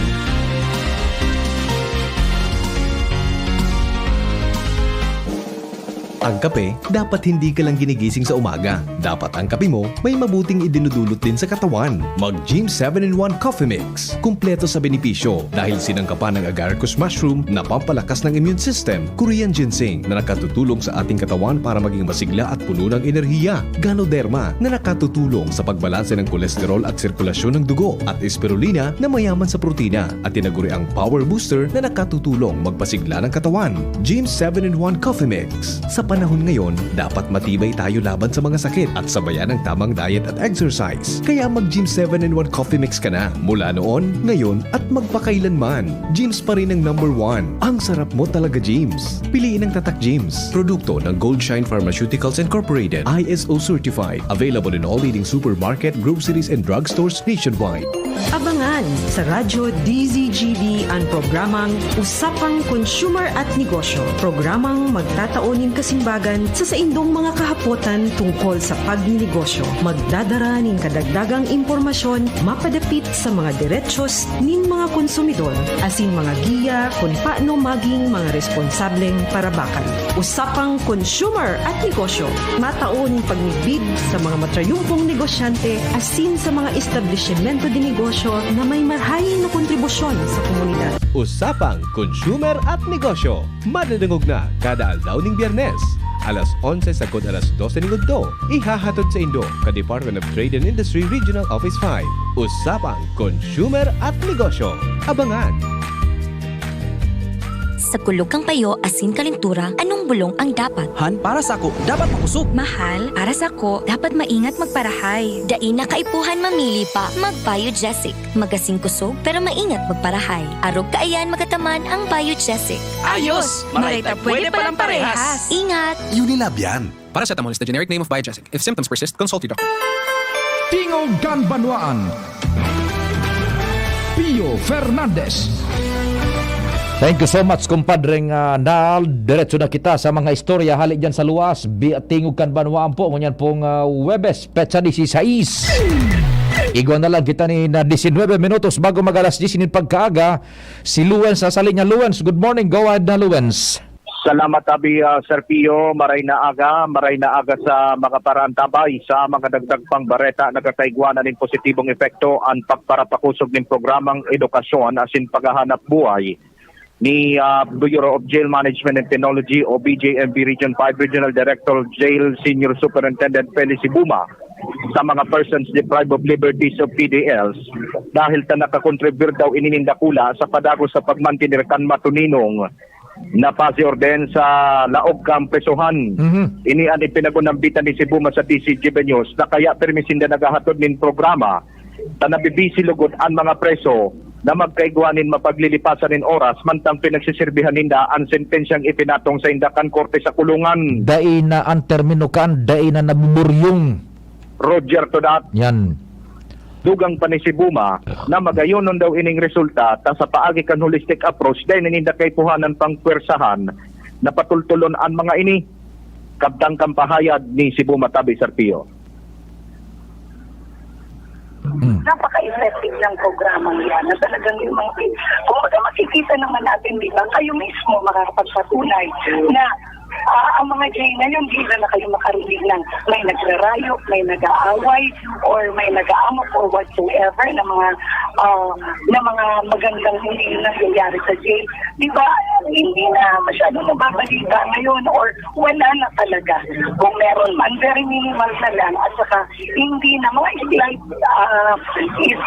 Ang kape, dapat hindi ka lang ginigising sa umaga. Dapat ang kape mo may mabuting idinudulot din sa katawan. Mag Gym seven in one Coffee Mix. Kumpleto sa benepisyo dahil sinangkapan ng agaricus mushroom na pampalakas ng immune system, Korean ginseng na nakatutulong sa ating katawan para maging masigla at puno ng enerhiya, Ganoderma na nakatutulong sa pagbalanse ng kolesterol at sirkulasyon ng dugo, at spirulina na mayaman sa protina at tinaguriang power booster na nakatutulong magpasigla ng katawan. Gym seven in one Coffee Mix. Sa panahon ngayon, dapat matibay tayo laban sa mga sakit at sabayan ng tamang diet at exercise. Kaya mag Gym seven in one Coffee Mix ka na mula noon, ngayon, at magpakailanman. Gym's pa rin ang number one. Ang sarap mo talaga, Gym's. Piliin ang Tatak Gym's. Produkto ng Goldshine Pharmaceuticals Incorporated, I S O certified. Available in all leading supermarket, groceries, and drugstores nationwide. Abangan sa Radyo D Z G B an programang Usapang Consumer at Negosyo. Programang magtatao nin kasimbagan sa saindong mga kahapotan tungkol sa pagninegosyo. Magdadara nin kadagdagang impormasyon mapadapit sa mga derechos nin mga konsumidor, asin mga giya kun paano maging mga responsableng parabakan. Usapang Consumer at Negosyo. Matao nin pagmidbid sa mga matrayumpong negosyante asin sa mga establisimento de negosyo na may marahay na kontribusyon sa komunidad. Usapang Consumer at Negosyo. Madadangog na kada aldaw ning Biyernes, alas onse sagkod alas dose ning udto. Ihahatod sa indo ka Department of Trade and Industry Regional Office five. Usapang Consumer at Negosyo. Abangan! Sa kulog kan payo asin kalentura, anong bulong ang dapat? Han, para sako, dapat makosog. Mahal, para sako, dapat maingat magparahay. Dai na kaipuhan mamili pa, mag-Biogesic. Magasin kosog, pero maingat magparahay. Arog kaiyan magataman ang Biogesic. Ayos! Maray ta pwede palang parehas. Ingat! Unilab yan. Paracetamol is the generic name of Biogesic. If symptoms persist, consult your doctor. Tingog kan Banwaan, Pio Fernandez. Thank you so much, kumpadreng ah, Nal. Diretso na kita sa mga istorya hali dyan sa luwas. Bi- Tingog kan Banwaan po, ngunyan pong ah, Webes, petsa disisais. Igwa na lang kita ni na disinwebe minutos bago mag alas diyes nin pagkaaga. Si Luwens sa linya. Luwens, good morning. Go ahead na, Luwens. Salamat, Abi, ah, Sir Pio. Maray na aga, maray na aga sa mga paraantabay. Sa mga dagdag pang bareta, nagkakaigwanan nin positibong epekto ang pagparapakosog nin programang edukasyon asin paghahanap buhay ni ah, Bureau of Jail Management and Technology o B J M P Region five Regional Director Jail Senior Superintendent Felice Buma sa mga persons deprived of liberties o P D Ls dahil ta nakakontribute daw ini nin dakula sa padagos sa pagmantener kan matuninong na pasi orden sa laog kan presohan. Mhm. Ini an ipinagunambitan ni Sibuma sa T C G B News na kaya pirmi sinda naghahatod nin programa ta nabibisi lugod an mga preso na magkaigwa nin mapaglilipasan nin oras mantang pinagsisirbihan ninda an sentensyang ipinatong sainda kan korte sa kulungan. Dai na an termino kan, dai na nabuburyong. Roger to that. Yan. Dugang pa ni Sibuma na magayonon daw ining resulta ta sa paagi kan holistic approach dai na ninda kaipuhanan pang pwersahan na patultulon an mga ini. Kabtang kan pahayag ni Sibuma tabi, Sir Pio. Mm. Napaka-effective ng programang yan na talagang yung mga, kumbaga makikita naman natin, di ba, kayo mismo makakapagpatunay na Ah, ang mga J ngayon, di na, na kayo makarinig ng may nagrarayo, may nag-aaway, or may nag-aamok, or whatsoever na mga, ah, na mga magandang hindi nangyayari sa J. Di ba? Hindi na masyadong nababalita ngayon, or wala na talaga. Kung meron man, very minimal na lang. At saka, hindi na, mga slight, ah,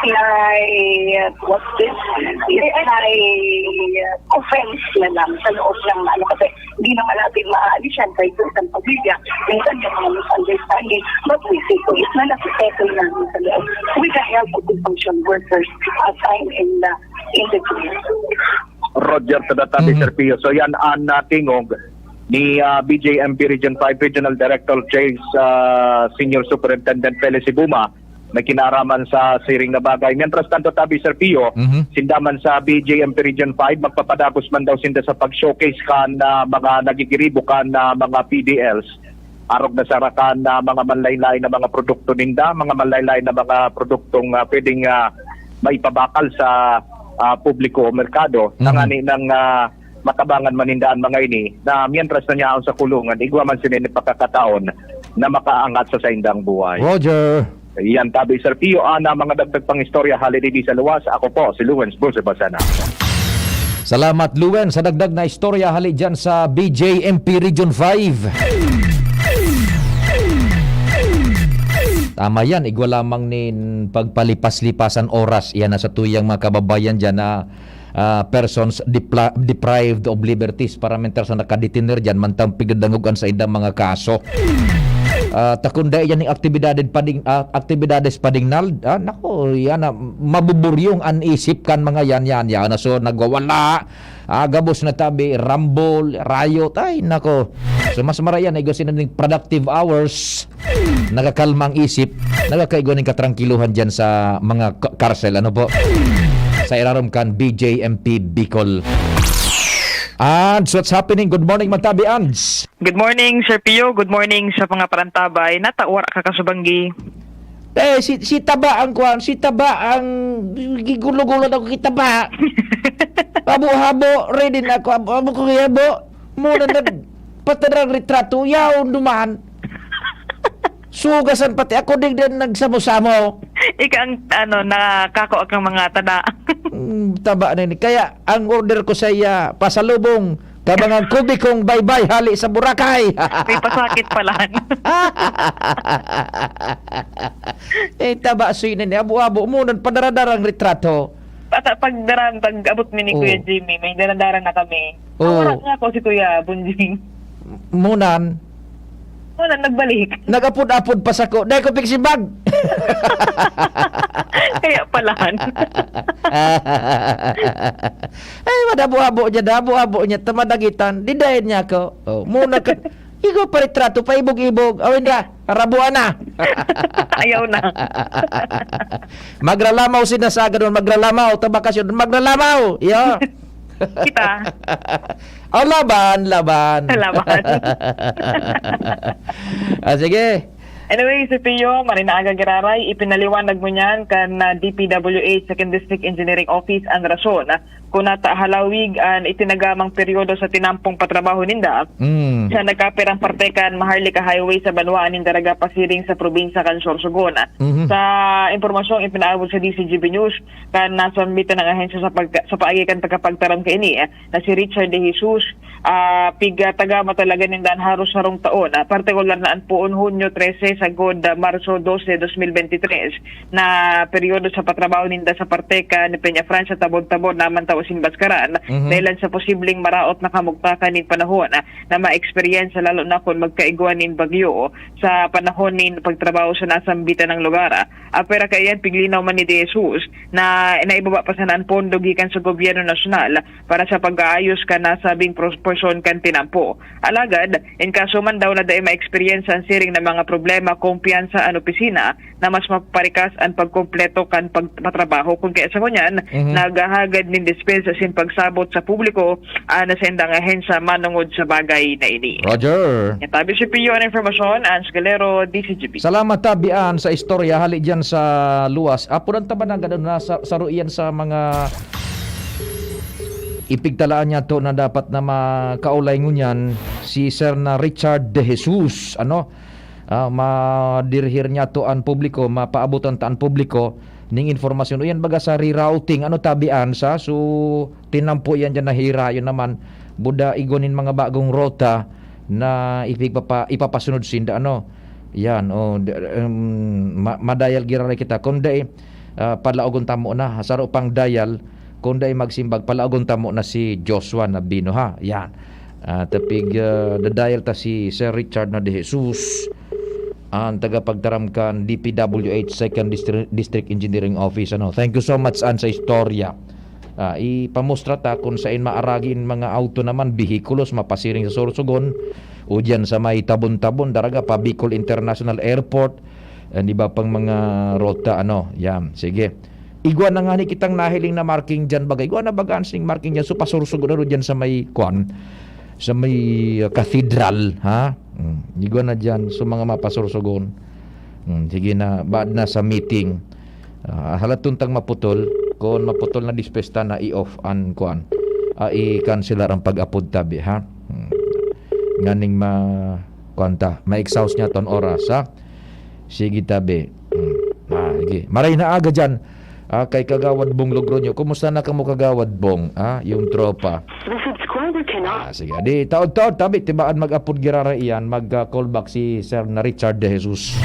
slight, what's this? Slight offense na lang sa loob ng ano. Kasi hindi naman natin maaalis yan kahit sa isang pamilya. Minsan may mga misunderstanding. But we see to it na nasisettle namin sa loob with the help of the social workers assigned in the, in the community. Roger, sa data ni Mhm. Sir Pio. So yan ang, ah, tingog ni, ah, B J M P Region five Regional Director Chase, ah, Senior Superintendent Felix Ibuma, may kinaraman sa siring na bagay. Mientras tanto, tabi Sir Pio, Mhm. sinda man sa B J M P Region five, magpapadagos man daw sinda sa pag-showcase kan, ah, mga nagigiribo kan, ah, mga P D Ls. Arog na sarakan na mga manlain-lain na mga produkto ninda, mga manlain-lain na mga produktong, ah, pwedeng, ah, maipabakal sa, ah, publiko o merkado. Mhm. Tangani ng, ah, matabangan man ninda ang mga ini na mientras na niyaon sa kulungan, igwa man sila ni pagkakataon na makaangat sa saindang buhay. Roger. Yan, tabi Sir Pio, ana mga dagdag pang istorya hali didi sa luwas. Ako po, si Lawrence Bose Basana. Salamat, Luen, sa dagdag na istorya hali dyan sa B J M P Region five. Tama yan, igwa lamang nin pagpalipas-lipasan oras. Iyan na sa tuyang mga kababayan dyan na ah, persons depla- deprived of liberties. Para minsan sa nakadetiner dyan, mantang pigdadangog an saindang mga kaso. Ah, takunda iyan ning aktibidades pa ding, ah, aktibidades pa ding nald, ah, nako, yan na, mabuburyong an isip kan mga yan, yan, yan na so nagwawala. Ah, gabos na tabi, rambol, riot, ay nako. So mas marayan, igo sila ning productive hours, nagakalma ang isip, nagakaigwa ning katrangkiluhan dyan sa mga k- karsel, ano po? Sa irarom kan B J M P Bicol. And so what's happening? Good morning, Matabi Ands. Good morning, Sir Pio. Good morning sa mga parantabay. Nata, wara ka kasubanggi. Eh, si, si Taba ang kuan, si Taba ang gigulo-gulo na ako kay Taba. Habo-habo, ready na ako. Habo, habo ko kay habo. Muna nag patirang retrato, yaon duman. Sugasan pati ako, digdi nagsamo-samo. Ika ang, ano, nakako akang mga tada. Mm, taba na ini. Kaya ang order ko sa iya, pasalubong, kabangang kubikong baybay hali sa Boracay. May pasakit pala. Eh, taba, suy na ni. Abo-abo, muna, padaradarang retrato. At pagdaran, pag abot mi ni Oh. Kuya Jimmy, may daradara na kami. Oh. Wala nga ako si Kuya Bunjing. Munan, Wala, nagbalik. nag-apod-apod pa sako. Dahil ko pigsimbag. Kaya palahan. Ay, madabo-abo niya, dabo-abo niya, tamadagitan. Didayan niya ako. Oh, muna ka, igo pa retrato, paibog-ibog. Awin na, rabuan na. Ayaw na. Magralamaw sinasagad mo, magralamaw, tabakasyon, magralamaw. Iyo. Kita. Oh, laban, laban. Laban. Ah, sige. Anyway, si Pio, maray na aga giraray, ipinaliwanag mo niyan kan, ah, D P W H Second District Engineering Office ang rason, ah, kung nata halawig an itinagamang peryodo sa tinampong patrabaho ninda Mm. sa nagkapirang parte kan Maharlika Highway sa banwaan nin Daraga pasiring sa probinsya kan Sorsogon. Mhm. Sa impormasyong ipinaabot sa D C G B News, kan nasambitan ng ahensya sa, pag, sa paagi kan tagapagtaram kaini, eh, na si Richard De Jesus, ah, pigtagama talaga ninda an haros sarong taon, ah, partikular na an poon Hunyo trese sagod, ah, Marso dose, dos mil bente tres, na peryodo sa patrabaho ninda sa parte kan Peñafrancia, Tabon-Tabon, Naman, Tausin, Bascaran, Mhm. dahilan sa posibleng maraot na kamugtakan nin panahon, ah, na ma-experience, lalo na kung magkaigwa nin bagyo sa panahon nin pagtrabaho sa nasambitan ng lugar, ah. Ah, pero kaiyan, piglinaw man ni De Jesus na naibaba pa sana an pondo gikan sa gobyerno nasyonal para sa pag-aayos kan nasabing proporsiyon kan tinampo. Alagad, in kaso man daw na dai ma-experience an siring na mga problema, kumpiyansa an opisina na mas mapaparikas an pagkumpleto kan pagpatrabaho. Kung kaya sa ngunyan, Mhm. naghahagad nin dispensa sin pagsabot sa publiko, ah, na sa indang ahensya manungod sa bagay na ini. Roger. Tabi si Pio ang informasyon, Ans Galero, D C G B. Salamat, Tabian, sa istorya. Hali dyan sa luwas. Apo ng tabanang ganun na sa, saro iyan sa mga ipigtalaan niya to na dapat na makaulay ngunyan. si Sir na Richard De Jesus, ano, ah, madirihir niya to an publiko, mapaabotan ta an publiko ning informasyon. O yan baga sa rerouting, ano, tabian sa, so, tinampo yan dyan, nahirayo naman. Buda igwa nin mga bagong rota na ipigpapa-, ipapasunod sinda, ano. Yan, o, d-, um, ma-, madayal giraray kita. Kung dai, ah, palaogon tamo na, saro pang dayal, kung dai magsimbag, palaogon tamo na si Joshua na Bino, ha. Yan. Ah, tapig, ah, dadayal ta si Sir Richard na De Jesus, ang tagapagtaram kan D P W H Second Distri-, District Engineering Office. Ano? Thank you so much, an sa istorya. Ah, ipamustra ta kung sain maaragi in mga auto naman, bihikulos, mapasiring sa Sorsogon, o diyan sa may Tabon-Tabon, Daraga, pa Bicol International Airport, and iba pang mga rota, ano, yan. Sige. Igwa na nga ni kitang nahiling na marking dyan, baga. Igwa na baga an sining marking dyan. So, pasursugon na ro dyan sa may, kwan, sa may, uh, cathedral, ha? Mm. Igwa na dyan. So, mga mapasursugon. Mm, sige na, baad na sa meeting. Ah, halaton tang maputol. Kung maputol na dispesta na, i-off an, kwan. Ah, i-cancelar ang pag-apod tabi, ha? Mm. Nganing ma-, kwan ta, ma-exhaust niya ton oras, ha? Sige, tabi. Hmm. Ah, sige. Maray na aga dyan. Ah, kay Kagawad Bong Logroño. Kumusta na kamo, Kagawad Bong? Ah, yung tropa. The subscriber cannot. Ah, sige. Di, taod-taod, tabi, tibaan mag-apod girara iyan. Mag, ah, call back si Sir na Richard De Jesus.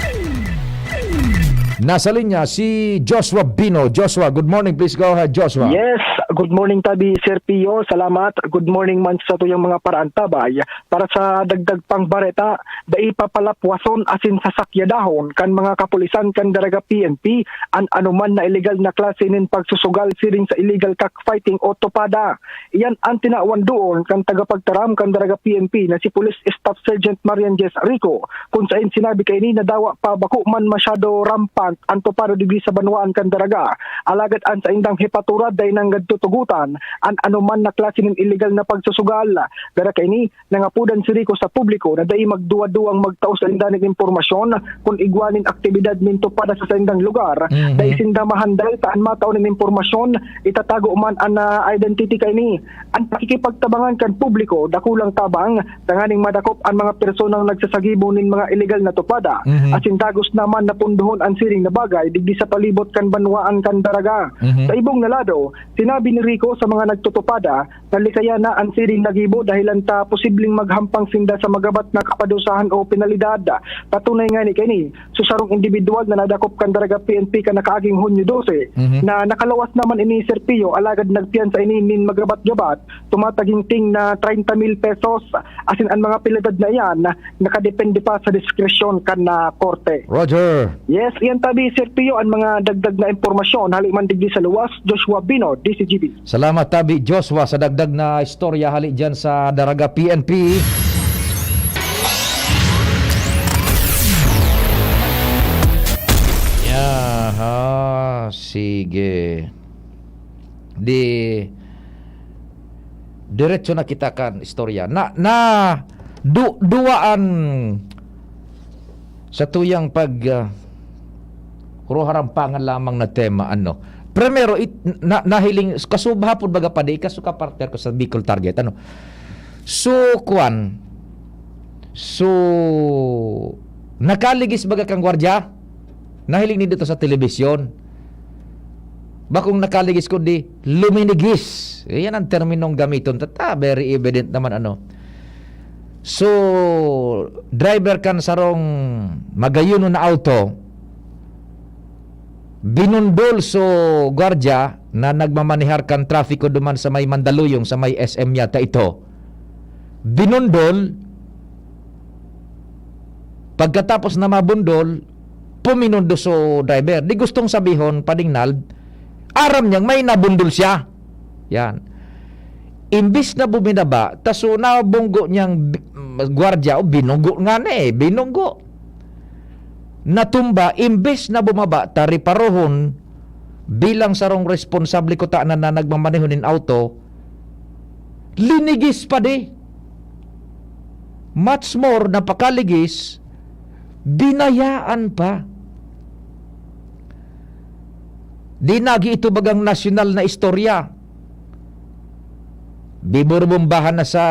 Nasa linya si Joshua Bino. Joshua, good morning. Please go ahead, Joshua. Yes, good morning, tabi, Sir Pio. Salamat. Good morning man sa tuyang mga paraantabay. Para sa dagdag pang bareta, dai papalapwason asin sasakyadahon kan mga kapulisan kan Daraga P N P an anoman na iligal na klase nin pagsusugal siring sa illegal cockfighting o tupada. Iyan an tinawan doon kan tagapagtaram kan Daraga P N P na si Police Staff Sergeant Marian Jess Rico, kun sain sinabi kaini na dawa pa bako man masyado rampant an tupada digdi sa banwaan kan Daraga. Alagad an saindang hepatura dai nanggad tutugotan an anoman na klase nin iligal na pagsusugal. Dara kaini, nangapodan si Rico sa publiko na dai magduwa-duwang magtao sa inda nin impormasyon kun igwa nin aktibidad nin tupada sa saindang lugar. Mhm. Dai sinda mahandal ta an matao nin impormasyon, itatago man an, ah, identity kaini. An pakikipagtabangan kan publiko, dakulang tabang, tanganing madakop an mga personang nagsasagibo nin mga iligal na tupada. Mhm. Asin dagos naman na pundohon an siring na bagay digdi sa palibot kan banwaan kan Daraga. Mhm. Sa ibong na lado, sinabi ni Rico sa mga nagtutupada, Nalikaya na an siring na gibo dahilan ta posibleng maghampang sinda sa magabat na kapadusahan o penalidad. Patunay ngani kaini, so sarong indibidwal na nadakop kan Daraga P N P kan nakaaging Hunyo dose, Mhm. na nakaluwas naman ini, Sir Pio, alagad nagpiyansa ini nin magabat-gabat, tumataginting na treinta mil pesos, asin an mga penalidad na iyan nakadepende pa sa diskresyon kan, ah, korte. Roger. Yes, iyan tabi, Sir Pio, an mga dagdag na impormasyon. Hali man digdi sa luwas, Joshua Bino, D C G B. Salamat, tabi Joshua, sa dagdag na istorya hali dyan sa Daraga P N P. Yaha, sige. Di, diretso na kita kan istorya. Na, na, du-, duwaan sa tuyang pag, ah, Puro harampangan lamang na tema, ano. Primero, it-, na-, nahiling, kasubha pod baga pa di, kaso ka partner ko sa Bicol Target, ano. So, kwan, so, nakaligis baga kang gwardiya? Nahiling nindo to sa telebisyon. Bakong nakaligis kundi luminigis. Iyan ang terminong gamiton. Tata, very evident naman, ano. So, driver kan sarong magayonon na auto, binundol so gwardiya na nagmamanehar kan trapiko duman sa may Mandaluyong, sa may S M yata ito. Binundol, pagkatapos na mabundol, puminundo so driver. Di gustong sabihon, padingnal, aram niyang may nabundol siya. Yan. Imbis na buminaba, ta so nabunggo niyang bi-, gwardiya, o binunggo nga na eh, binunggo. Natumba, imbis na bumaba, ta reparohon bilang sarong responsable kutana na nagmamaneho nin auto, linigis pa di. Much more, napakaligis, binayaan pa. Di nagi ito bagang nasyonal na istorya. Biburbumbahan na sa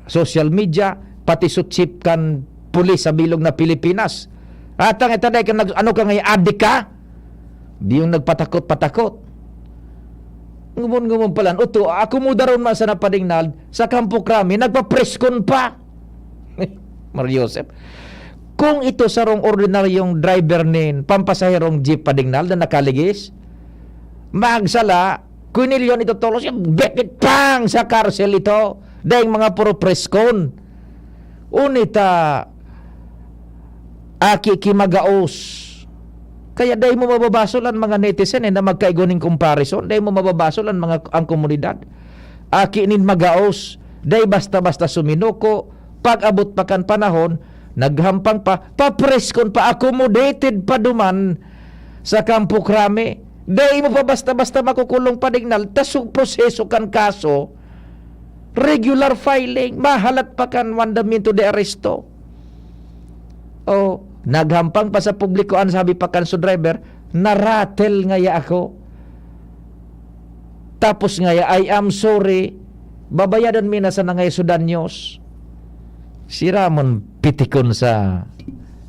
social media, pati su chief kan pulis sa bilog na Pilipinas. Atang ita dai ka nag-, ano ka ngayon, adik ka? Di yung nagpatakot-patakot. Ngumon-ngumon pa lang, "Oto, akomodaron man sana, Padingnal, sa Kampo Krami, nagpapreskon pa." Mario Joseph, kung ito sarong ordinaryong driver nin pampasaherong jeep, Padingnal, na nakaligis, magsala, kunilyon ito tolos, yung bekit pang sa karsel ito. Dahil mga puro preskon. Unita, aki ki magaos. Kaya dai mo mababasol an mga netizen, eh, na magkaigo nin comparison. Dai mo mababasol an mga, ang komunidad. Aki nin magaos, dai basta-basta suminuko. Pag-abot pa kan panahon, naghampang pa, papreskon pa, accommodated pa duman sa Kampo Krami. Dai mo pa basta-basta makukulong, Padingnal, ta su proseso kan kaso, regular filing, mahalat pa kan mandamiento de arresto. O, naghampang pa sa publiko, an sabi pa kan su driver, "Naratel ngaya ako." Tapos ngaya, "I am sorry, babayadon mi na sana ngaya su danyos." Sira man pitikon sa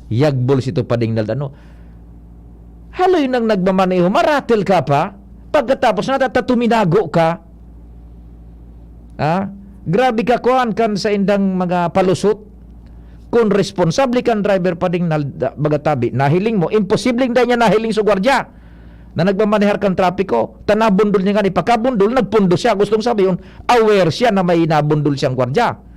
yagbol si Tupading Nald-, ano? Haloy nang nagmamaneho, maratel ka pa? Pagkatapos, natata-, tuminago ka? Ha? Grabe ka, kuwan, kan sa indang mga palusot. Kung responsable kang driver, Pading Nald-, baga tabi, nahiling mo, imposibleng dai niya nahiling sa gwardiya na nagmamanehar kan trapiko. Ta nabundol niya nga, ipakabundol, nagpundo siya. Gustong sabihin, aware siya na may nabundol siyang gwardiya.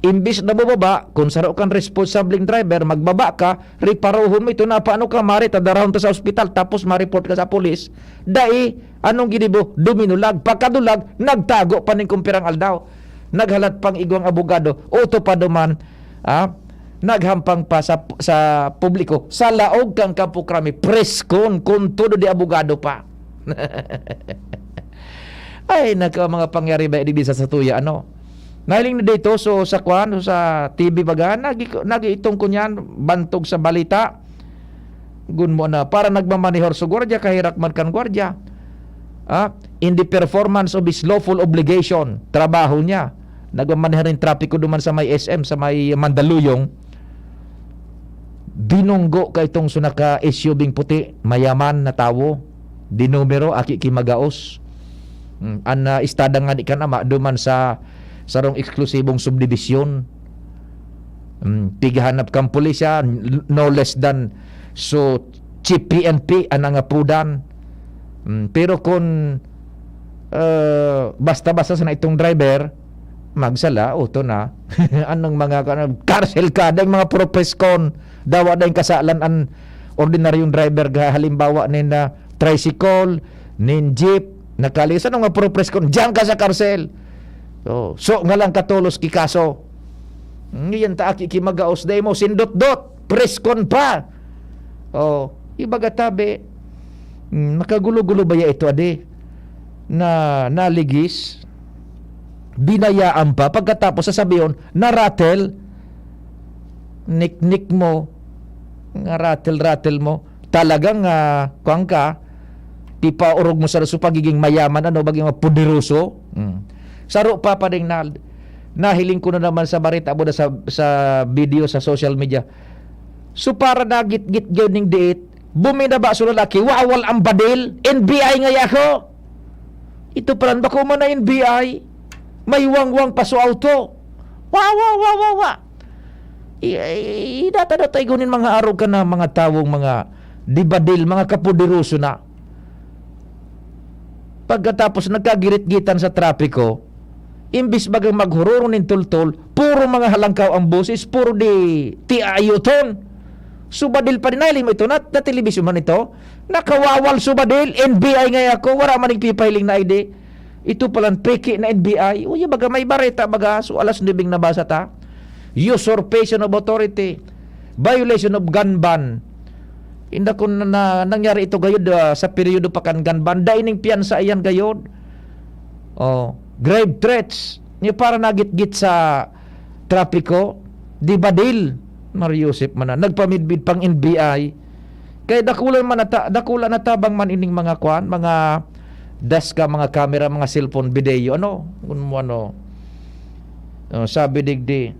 Imbis na bumaba, kung saro kang responsableng driver, magbaba ka, reparohon mo ito na paano ka mari, tadarahon ta sa ospital, tapos ma-report ka sa pulis. Dai, anong ginibo? Duminulag. Pagkadulag, nagtago pa nin kumpirang aldaw. Naghalat pang igwang abogado, uto pa duman, ah, naghampang pa sa, sa publiko, sa laog kang Kampo Krami, preskon, kun todo di abogado pa. Ay, nako, mga pangyariba, digdi sa satuya, ano? Nahiling na dito, so, sa kwan, so, sa T V baga, nagi-, nag-iitong ko niyan, bantog sa balita. Gun mo na, para nagmamanehor sa gwardiya, kahirak man kan gwardiya. Ah, in the performance of his lawful obligation, trabaho niya. Nagmamanehar nin trapiko duman sa may S M, sa may Mandaluyong. Binunggo ka itong sunaka S U V puti, mayaman na tawo. Dinumero, aki ki magaos. Mm, an, ah, istada nga ni kan ama, duman sa sarong eksklusibong subdibisyon. Mm, pighanap kang pulisya, n-, no less than, so, chief P N P an nangapudan. Mm, pero kun, ah, basta-basta sana itong driver, magsala, uto na. Anong mga, ano, karsel ka, dahil mga puro preskon, dawa dahil kasalan an ordinaryong driver, ga-, halimbawa, nin, ah, tricycle, nin jeep, nakalis, ano nga puro preskon, diyan ka sa karsel. Oh, so, nga lang katolos ki kaso. Ngayon ta aki ki magaos, dai mo sindot-dot, preskon pa. Oh, ibaga tabi, mm, makagulo-gulo ba ya ito, adi? Na naligis, binayaan pa, pagkatapos sasabihon, naratel, niknik mo, nga ratel-ratel mo, talagang, ah, kuwan ka, ipaorog mo sa, sa pagiging mayaman, ano, maging mga poderoso. Mm. Saro pa, Pading Nald, nahiling ko na naman sa barita, abo na sa, sa video, sa social media. So, para nagitgit gyud ning diit, buminaba sa lalaki, wawal ang badil, N B I ngaya ako. Ito palan, bako man na N B I, may wangwang pa sa auto. Wa, wa, wa, wa, wa. I, i, idata-data igo nin mga arog ka na mga tawong mga dibadil, mga kapoderoso na. Pagkatapos nagkagirit-gitan sa trapiko, imbis bagang maghururo nin tultol, puro mga halangkaw ang boses, puro di tiayoton. Subadil pa rin, nahiling mo ito, nat-, na telebisyon man ito? Nakawawal subadil, N B I nga ako, wala man nagpipahiling na I D. Ito palan peke na N B I. Uy, baga may bareta baga. So, alas nuebe nabasa ta. Usurpation of authority. Violation of gun ban. Inda kun na, na, nangyari ito gayod, ah, sa peryodo pa kan gun ban. Dai ning piyansa iyan gayod. Oh, grave threats. Ni para nagitgit sa trapiko. Di ba, Dil? Mario Joseph man na. Nagpamidbid pang N B I. Kaya dakula man nata-, dakula natabang man ining mga kwan, mga desk ka, mga camera, mga cellphone, video, ano? Kun mo ano. Oh, sabi digdi,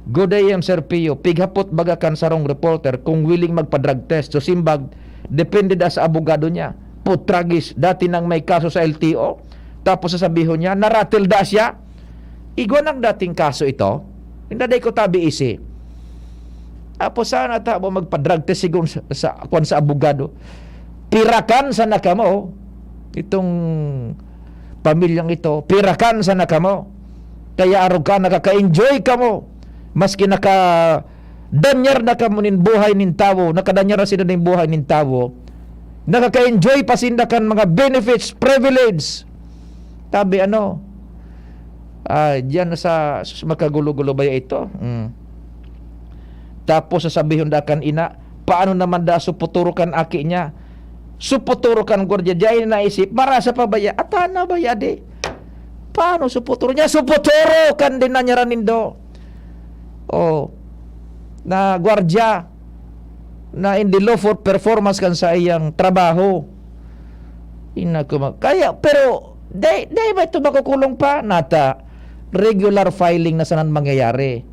Good A M, Sir Pio. Pighapot baga kan sarong reporter kung willing magpa-drug test. So, simbag, depende da sa abogado niya. Putragis, dati nang may kaso sa L T O, tapos sasabihon niya, naratel da siya. Igwa ng dating kaso ito. Hindi ko tabi isi. Tapos sana tabo magpa-drug test sigon sa, sa, kwan sa abogado. Pirakan sana kamo. Itong pamilyang ito, pirakan sana kamo. Kaya arog ka, nakaka-enjoy kamo. Maski naka-danyar na kamo nin buhay nin tawo, nakadanyar na sila nin buhay nin tawo, nakaka-enjoy pa sinda kan mga benefits, privilege. Tabi ano, ah, diyan sa, sus, makagulo-gulo ba ito? Mm. Tapos sasabihon da kan ina, paano naman da suputuro kan aki niya? Suputuro kan gwardiya, diyan naisip, marasa pa ba ya? Atana ba ya di? Paano suputuro niya? Suputuro kan dinanyaran nindo. Oh, na gwardiya na in the lawful performance kan sa iyang trabaho. Ina ko ma-, kaya, pero, dai, dai ba ito makukulong pa? Nata, regular filing na sanan mangyayari.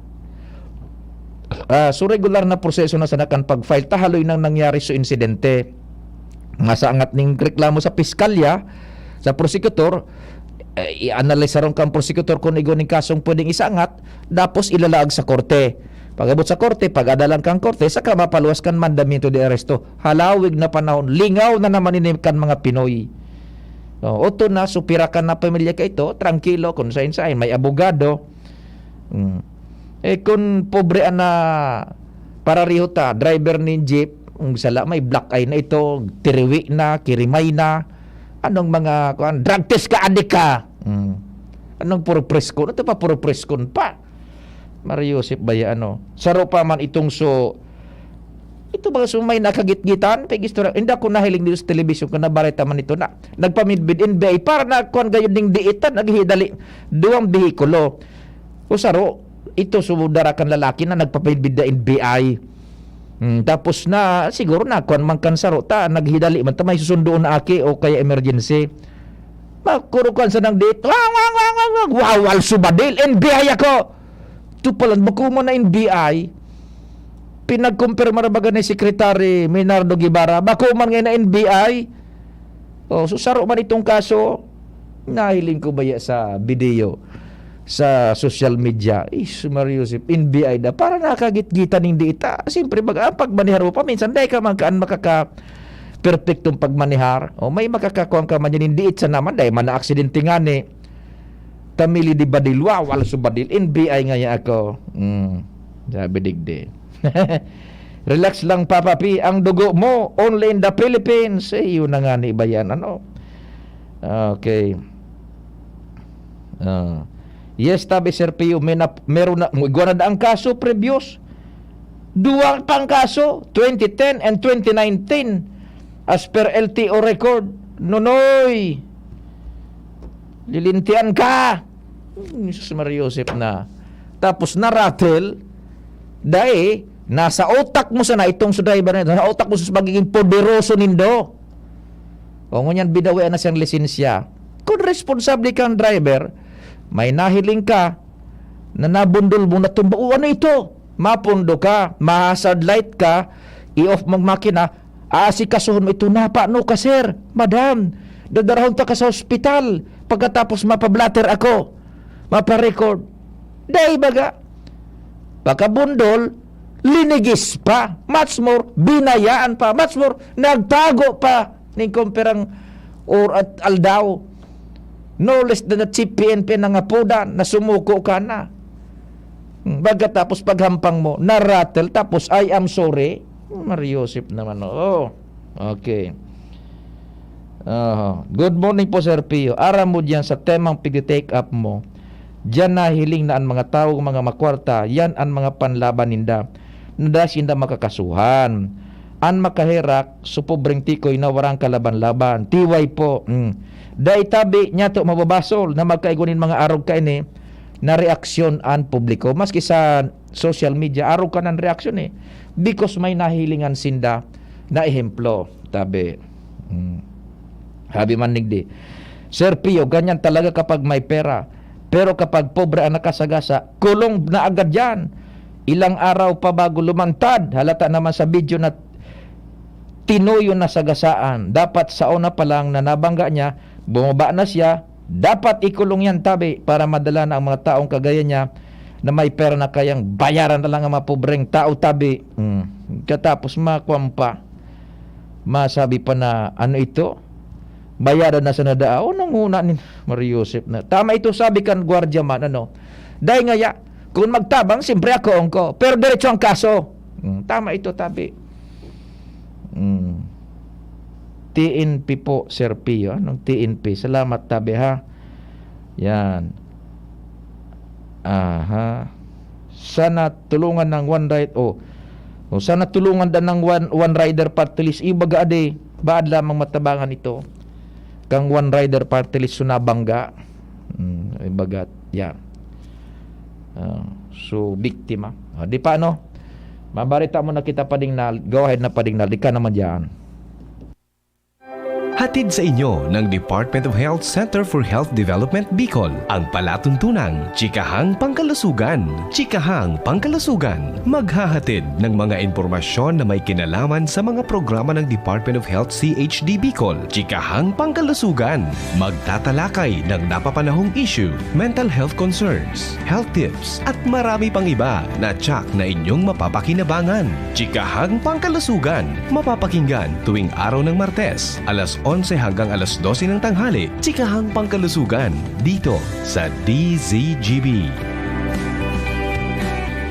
Ah, so, regular na proseso na sana kan pag-file, ta haloy nang nangyari so insidente. Masangat ning reklamo sa piskalya, sa prosecutor, eh, i-analyze sarong kan prosecutor kung igwa ning kasong pwedeng isangat, tapos ilalaag sa korte. Pag-abot sa korte, pag-adalan kan korte, saka mapaluwas kan mandamiento de arresto. Halawig na panahon, lingaw na naman ini kan mga Pinoy. No, oto na, supira kan na pamilya ka ito, trangkilo, kung sain-sain, may abogado. Mm. Eh, kung pobre an na parariho ta, driver nin jeep, ang sala, may black eye na ito, tiriwi na, kirimay na. Anong mga, kuan, drug test ka, adik ka? Mm. Anong puro preskon? Ito pa, puro preskon pa. Mario Joseph ba ya, ano? Saro pa man itong so, ito ba so may nakagitgitan? Pag istorya, hindi ako nahiling dito sa telebisyon kung nabareta man ito na nagpamidbid N B I para na kuan gayon ding diitan, naghihidali duwang behikulo. O saro, ito so dara kan lalaki na nagpamidbid na N B I. Hmm, tapos na, siguro na, kuan man kan saro, ta, naghidali man, ta, may susundoon na aki o kaya emergency. Makurukuan sa nang diit, wang, wang, wang, wang, wang, wawal subadil, N B I ako. Ito pala, bako man na N B I. Pinagkumpirma na baga ni Secretary Menardo Guevara, bako man ngayon na N B I. Oh, so saro man itong kaso, nahiling ko ba ya sa video, sa social media? Is, Mario Joseph, N B I na, para nakagitgitan ning diita. Siyempre, baga, ang pagmanihar mo pa, minsan, dahil ka man kaan makaka-, perpektong pagmanihar. O, may makakakuan ka man yan, hindi itsa naman, dahil man na aksidente nga ni. Tamili di badil, wawal so badil, N B I nga ya ako. Mm, sabi digdi. Relax lang, Papa P. Ang dugo mo, only in the Philippines. Eh, yun na nga ni ba yan, ano? Okay. Ah. Yes, tabi, Sir Pio, may nap-, meron na, igwa na ang kaso previous. Duwa pang kaso, twenty ten and twenty nineteen. As per L T O record, Nonoy, lilintian ka. Hmm, Jesus Maria Joseph na. Tapos naratel, dai, nasa utak mo sana itong sa driver na ito, nasa utak mo sa pagiging poderoso nindo. O ngunyan, binawian na siyang lisensya. Kung responsable kang driver, may nahiling ka na nabundol mo, natumba, "O, ano ito?" Mapundo ka, ma-hazard light ka, i-off mong makina, aasikasuhon mo ito, "Napano ka, sir? Madam, dadarahon ta ka sa ospital. Pagkatapos mapa-blotter ako, mapa-record." Dai baga. Pagkabundol, linigis pa. Much more, binayaan pa. Much more, nagtago pa ning komperang or at aldaw. No less than that, si P N P nangapodan na sumuko ka na. Hmm, pagkatapos paghampang mo, naratel, tapos, "I am sorry." Mario Joseph naman, oo. Okay. Aha. Good morning po, Sir Pio. Aram mo diyan sa temang pigti-take up mo, diyan nahiling na an mga tawong mga makwarta, yan an mga panlaban ninda, na dai sinda makakasuhan. An makaherak, so pobreng tikoy na warang kalaban-laban. Tiway po. Mm. Dai tabi niya to mababasol na magkaigwa nin mga arog kaini na reaksyon an publiko. Maski sa social media, arog ka ng reaksyon eh. Because may nahilingan sinda na ehemplo. Tabi. Mm. Habi man nigdi, "Sir Pio, ganyan talaga kapag may pera. Pero kapag pobre ang nakasagasa, kulong na agad yan. Ilang araw pa bago lumantad, halata naman sa video na tinuyo na sa gasaan. Dapat sa una pa lang na nabangga niya, bumaba na siya. Dapat ikulong yan, tabi, para madala na ang mga taong kagaya niya na may pera na kayang bayaran na lang ang mga pobreng tao, tabi. Hmm. Katapos, makuwan pa. Masabi pa na, ano ito? Bayaran na sana daa. O, nanguna ni Mario Joseph na. Tama ito, sabi kan gwardiya man, ano? Dai ngaya, kun magtabang, siyempre ako ko. Pero diretso ang kaso. Hmm, tama ito, tabi. Hmm. T N P po, Sir Pio. Anong T N P? Salamat, tabi, ha? Yan. Aha. Sana tulungan ng one right, oh. Oh, sana tulungan dan ng one, one rider party list. Ibaga ade, baad lamang matabangan ito. Kang one rider party list so nabangga. Hmm, ibaga, yan. Ah, so, biktima. Ah, di pa, ano? Mabarita mo na kita, Pading Nal. Go ahead na, Pading Nal. Di ka naman dyan. Hatid sa inyo ng Department of Health Center for Health Development Bicol, ang palatuntunang Chikahang Pangkalusugan. Chikahang Pangkalusugan, maghahatid ng mga impormasyon na may kinalaman sa mga programa ng Department of Health C H D Bicol. Chikahang Pangkalusugan, magtatalakay ng napapanahong issue, mental health concerns, health tips, at marami pang iba na tsak na inyong mapapakinabangan. Chikahang Pangkalusugan, mapapakinggan tuwing araw ng Martes, alas onse hanggang alas dose ng tanghali. Chikahang Pangkalusugan, dito sa D Z G B.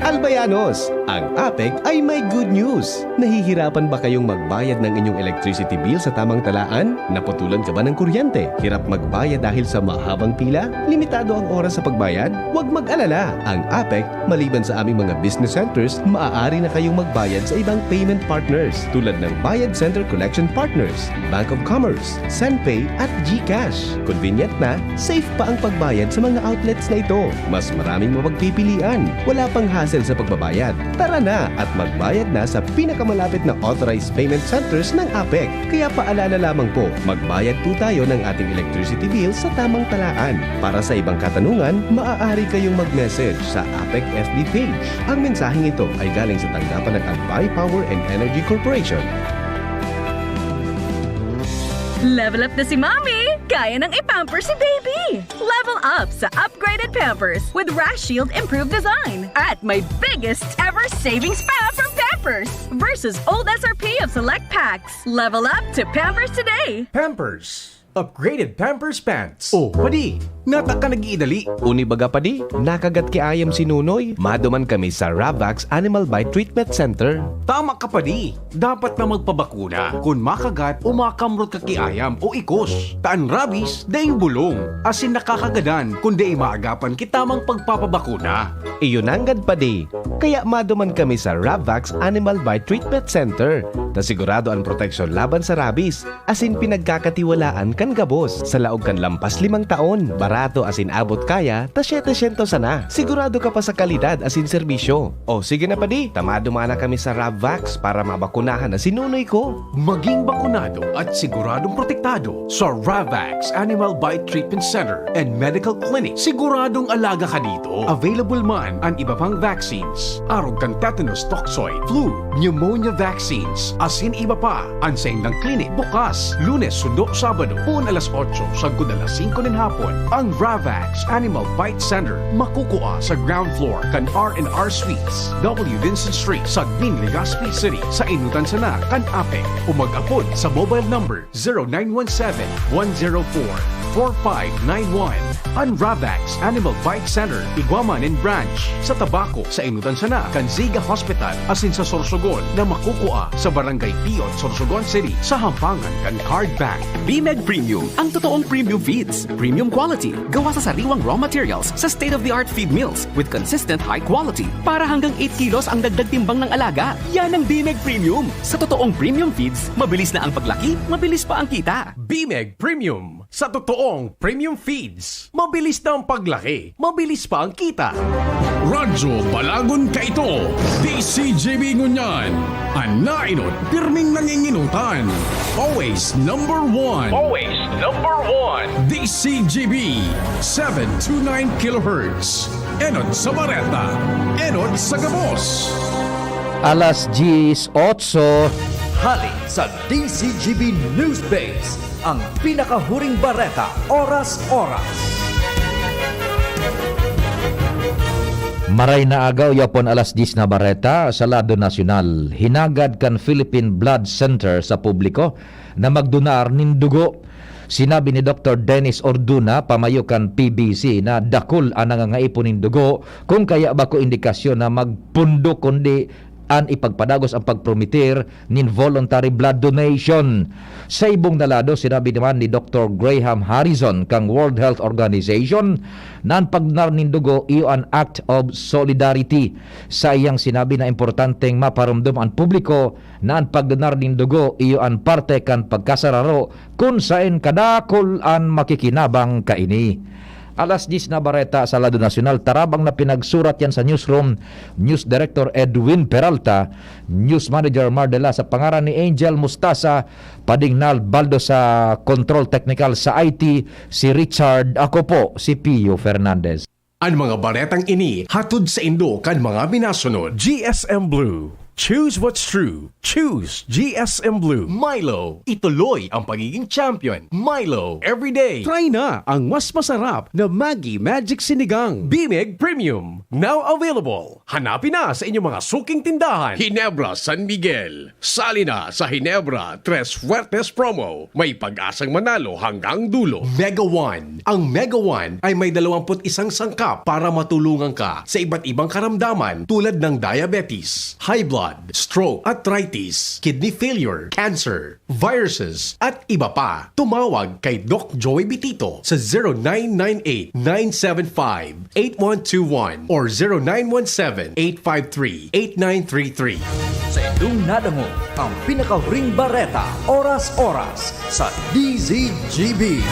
Albayanos, ang APEC ay may good news. Nahihirapan ba kayong magbayad ng inyong electricity bill sa tamang talaan? Naputulan ka ba ng kuryente? Hirap magbayad dahil sa mahabang pila? Limitado ang oras sa pagbayad? Huwag mag-alala! Ang APEC, maliban sa aming mga business centers, maaari na kayong magbayad sa ibang payment partners tulad ng Bayad Center Collection Partners, Bank of Commerce, Senpay at GCash. Convenient na, safe pa ang pagbayad sa mga outlets na ito. Mas maraming mapagpipilian, wala pang hassle sa pagbabayad. Tara na at magbayad na sa pinakamalapit na authorized payment centers ng APEC. Kaya paalala lamang po, magbayad po tayo ng ating electricity bill sa tamang talaan. Para sa ibang katanungan, maaari kayong mag-message sa APEC F B page. Ang mensaheng ito ay galing sa tanggapan ng Albay Power and Energy Corporation. Level up na si Mommy! Kaya nang i-pamper si Baby! Level up sa upgraded Pampers with Rash Shield Improved Design at my biggest ever savings pa from Pampers versus old S R P of select packs. Level up to Pampers today! Pampers. Upgraded Pampers Pants. Oh, padi, nata ka nag-iidali. Uni baga padi, nakagat ki ayam si Nunoy. Maduman kami sa Ravax Animal Bite Treatment Center. Tama ka padi, dapat na magpabakuna kun makagat o makamrot ka ki ayam o ikos. Ta an rabies daing bulong, asin nakakagadan kun dai maagapan ki tamang pagpapabakuna. Iyo nanggad padi, kaya maduman kami sa Ravax Animal Bite Treatment Center, ta sigurado an proteksyon laban sa rabies. Asin pinagkakatiwalaan kan gabos. Sa laog kan lampas limang taon, barato asin abot kaya ta siyete syentos sana. Sigurado ka pa sa kalidad asin serbisyo. O sige na padi, ta maduman na kami sa Rabvax para mabakunahan na si nunoy ko. Maging bakunado at siguradong protektado sa Rabvax Animal Bite Treatment Center and Medical Clinic. Siguradong alaga ka dito. Available man an iba pang vaccines, arog kan tetanus toxoid, flu, pneumonia vaccines, asin iba pa. An saindang klinik bukas Lunes sundo Sabado, poon alas otso sagkod alas singko nin hapon. Ang Ravax Animal Bite Center makukua sa ground floor kan R and R Suites, W Vincent Street, Sagmin, Legazpi City, sa Inutan sana kan APEC, o mag-apod sa mobile number zero nine one seven, one zero four, four five nine one. An Ravax Animal Bite Center, igwa man nin branch sa Tabaco, sa Inutan sana kan Ziga Hospital, asin sa Sorsogon na makukua sa Barangay Piot, Sorsogon City, sa hampangan kan Card Bank. Bimeg Premium, ang totoong premium feeds. Premium quality, gawa sa sariwang raw materials sa state-of-the-art feed mills with consistent high quality. Para hanggang eight kilos ang dagdag timbang ng alaga. Yan ang Bimeg Premium. Sa totoong premium feeds, mabilis na ang paglaki, mabilis pa ang kita. Bimeg Premium. Sa totoong premium feeds, mabilis na ang paglaki, mabilis pa ang kita. Radyo Balagon kaito, D C G B ngunyan. An nainot, pirming nanginginutan. Always number one. Always number one. D C G B, seven two nine kilohertz. Enot sa bareta, enot sa gabos. Alas diyes otso. Hali sa D Z G B Newsbase, ang pinakahuring bareta, oras-oras. Maray na agaw, yapon alas diyes na bareta sa lado nasyonal. Hinagad kan Philippine Blood Center sa publiko na magdonar nin dugo. Sinabi ni Doktor Dennis Orduna, pamayo kan P B C, na dakul an nangangaipon nin dugo, kun kaya bako indikasyon na magpundok, kundi an ipagpadagos an pagprometer nin voluntary blood donation. Sa ibong na lado, sinabi naman ni Doktor Graham Harrison kan World Health Organization na an pagdonar nin dugo iyo an act of solidarity. Sa iyang sinabi na importanteng maparomdom an publiko na an pagdonar nin dugo iyo an parte kan pagkasararo kun saen kadakul an makikinabang kaini. Alas diyes na bareta sa lado nasyonal, tarabang na pinagsurat yan sa newsroom, News Director Edwin Peralta, News Manager Mar de la, sa pangaran ni Angel Mustasa, Pading Nal Baldo sa Control Technical, sa I T, si Richard, ako po, si Pio Fernandez. An mga baretang ini hatod saindo kan mga minasunod. G S M Blue. Choose what's true. Choose G S M Blue. Milo. Ituloy ang pagiging champion. Milo. Everyday. Try na ang mas masarap na Maggi Magic Sinigang. Bimig Premium. Now available. Hanapin na sa inyong mga suking tindahan. Ginebra San Miguel. Sali na sa Ginebra Tres Fuertes Promo. May pag-asang manalo hanggang dulo. Mega One. Ang Mega One ay may dalawampu't isang sangkap para matulungan ka sa iba't ibang karamdaman tulad ng diabetes, high blood, stroke, arthritis, kidney failure, cancer, viruses, at iba pa. Tumawag kay Doc Joey Bitito sa zero nine nine eight, nine seven five, eight one two one or zero nine one seven, eight five three, eight nine three three. Sa indong nadangog ang pinakahuring bareta, oras-oras, sa D Z G B.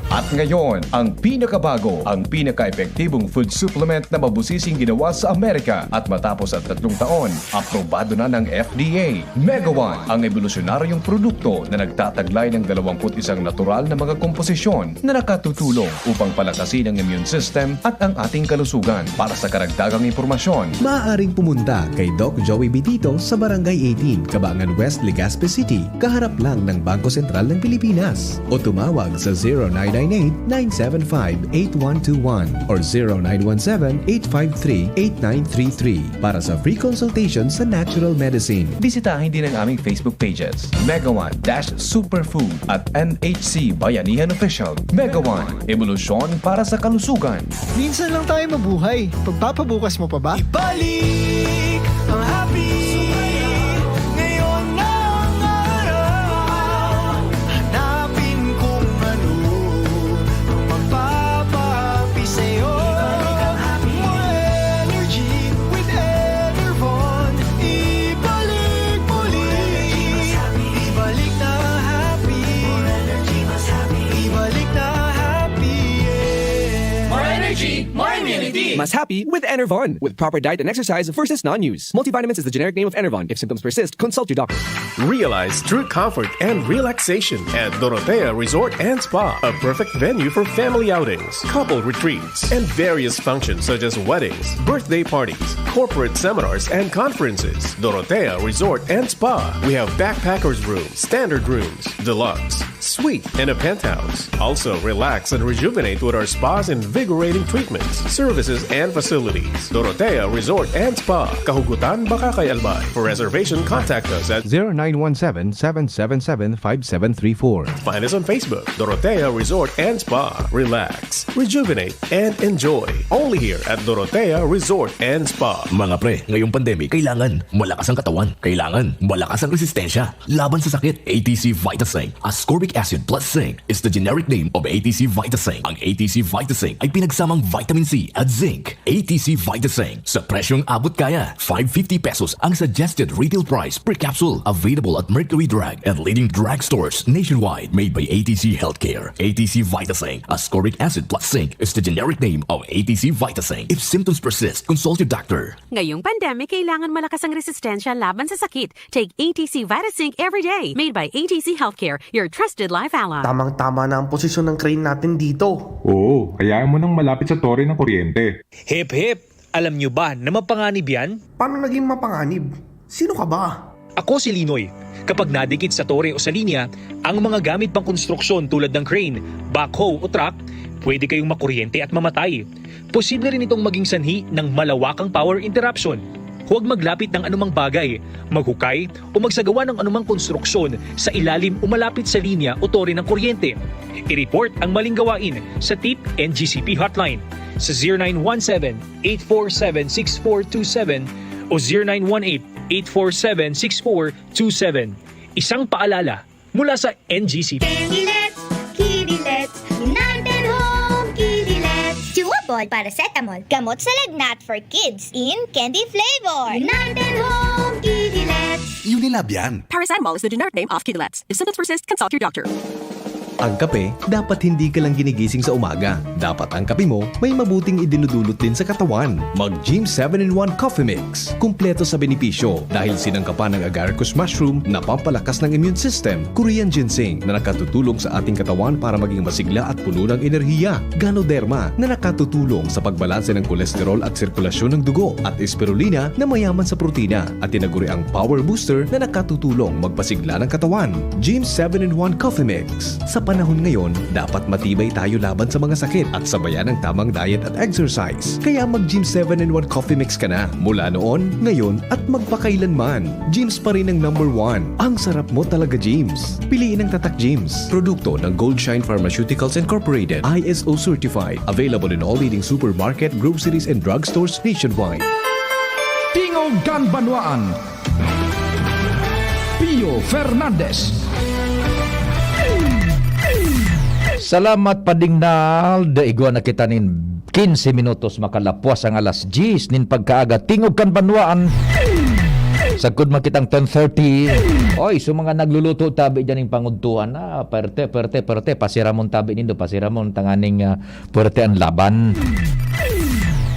At ngayon, ang pinakabago, ang pinaka-epektibong food supplement na mabusising ginawa sa Amerika at matapos ang tatlong taon, aprobado na ng F D A. Mega One, ang ebolusyonaryong produkto na nagtataglay ng dalawampu't isang natural na mga komposisyon na nakatutulong upang palakasin ang immune system at ang ating kalusugan. Para sa karagdagang impormasyon, maaaring pumunta kay Doc Joey Bitito sa Barangay eighteen, Cabangan West, Legazpi City, kaharap lang ng Bangko Sentral ng Pilipinas. O tumawag sa zero nine nine eight, nine seven five, eight one two one or zero nine one seven, eight five three, eight nine three three para sa free consultation sa natural medicine. Bisitahin din ang aming Facebook pages, Mega One dash Superfood at N H C Bayanihan Official. Mega One, ebolusyon para sa kalusugan. Minsan lang tayo mabuhay. Pagpapabukas mo pa ba? Ibalik ang happy. Ngayon na ang araw. Hanapin kung ano ang magpapahappy sa'yo. More energy with Enervon. Ibalik muli. Ibalik na happy. Ibalik na happy, yeah. More energy, more immunity. Mas happy with Enervon. With proper diet and exercise versus non-use. Multivitamins is the generic name of Enervon. If symptoms persist, consult your doctor. Realize true comfort and relaxation at Dorotea Resort and Spa, a perfect venue for family outings, couple retreats, and various functions such as weddings, birthday parties, corporate seminars, and conferences. Dorotea Resort and Spa. We have backpackers room, standard rooms, deluxe, suite, and a penthouse. Also, relax and rejuvenate with our spa's invigorating treatments, services, and facilities. Dorotea Resort and Spa, Kahugutan, Bacacay, Albay. For reservation, contact us at zero nine one seven, seven seven seven, five seven three four. Find us on Facebook, Dorotea Resort and Spa. Relax, rejuvenate, and enjoy. Only here at Dorotea Resort and Spa. Mga pre, ngayong pandemic, kailangan malakas ang katawan. Kailangan malakas ang resistensya laban sa sakit. A T C Vitasing, ascorbic acid plus zinc, is the generic name of A T C Vitasing. Ang A T C Vitasing ay pinagsamang vitamin C at zinc. A T C Vitasing, sa presyong abot kaya. Five fifty pesos ang suggested retail price per capsule. Available at Mercury Drug and leading drugstores nationwide. Made by A T C Healthcare. A T C Vitasing, ascorbic acid plus zinc, is the generic name of A T C Vitasing. If symptoms persist, consult your doctor. Ngayong pandemic, kailangan malakas ang resistensya laban sa sakit. Take A T C Vitazinc every day. Made by A T C Healthcare, your trusted Life Ally. Tamang-tama na ang posisyon ng crane natin dito. Oo, hayaan mo nang malapit sa tore ng kuryente. Hip hip! Alam nyo ba na mapanganib yan? Paano naging mapanganib? Sino ka ba? Ako si Linoy. Kapag nadikit sa tore o sa linya, ang mga gamit pang konstruksyon tulad ng crane, backhoe o truck, pwede kayong makuryente at mamatay. Posible rin itong maging sanhi ng malawakang power interruption. Huwag maglapit ng anumang bagay, maghukay o magsagawa ng anumang konstruksyon sa ilalim o malapit sa linya o tore ng kuryente. I-report ang maling gawain sa Tip N G C P Hotline sa zero nine one seven, eight four seven, six four two seven o zero nine one eight, eight four seven, six four two seven. Isang paalala mula sa N G C P. Candy Let's, Kitty Let's, United Home Kitty Let's. Chewable paracetamol. Gamot sa lagnat for kids in candy flavor. United Home Kitty Let's. Unilab yan. Paracetamol is the generic name of Kidilets. If symptoms persist, consult your doctor. Ang kape, dapat hindi ka lang ginigising sa umaga. Dapat ang kape mo may mabuting idinudulot din sa katawan. Mag Gym seven in one Coffee Mix. Kumpleto sa benepisyo dahil sinangkapan ng agaricus mushroom na pampalakas ng immune system, Korean ginseng na nakatutulong sa ating katawan para maging masigla at puno ng enerhiya, Ganoderma na nakatutulong sa pagbalanse ng kolesterol at sirkulasyon ng dugo, at Spirulina na mayaman sa protina at tinaguriang power booster na nakatutulong magpasigla ng katawan. Gym seven in one Coffee Mix. Sa panahon ngayon, dapat matibay tayo laban sa mga sakit at sabayan ng tamang diet at exercise. Kaya mag Gym seven in one Coffee Mix ka na mula noon, ngayon at magpakailanman. Gym's pa rin ang number one. Ang sarap mo talaga, Gym's. Piliin ang Tatak Gym's. Produkto ng Gold Shine Pharmaceuticals Incorporated, I S O certified. Available in all leading supermarket, groceries, and drugstores nationwide. Tingog kan Banwaan. Pio Fernandez. Salamat, Pading Nald. Igwa na kita nin quince minutos makalapwas ang alas diyes nin pagkaaga. Tingog kan Banwaan. Sagkod man kitang ten thirty. Oy, so mga nagluluto tabi dyan ning pangudtuhan. Ah, perte, perte, perte. Pasiramon tabi nindo, pasiramon tanganing ah, perte ang laban.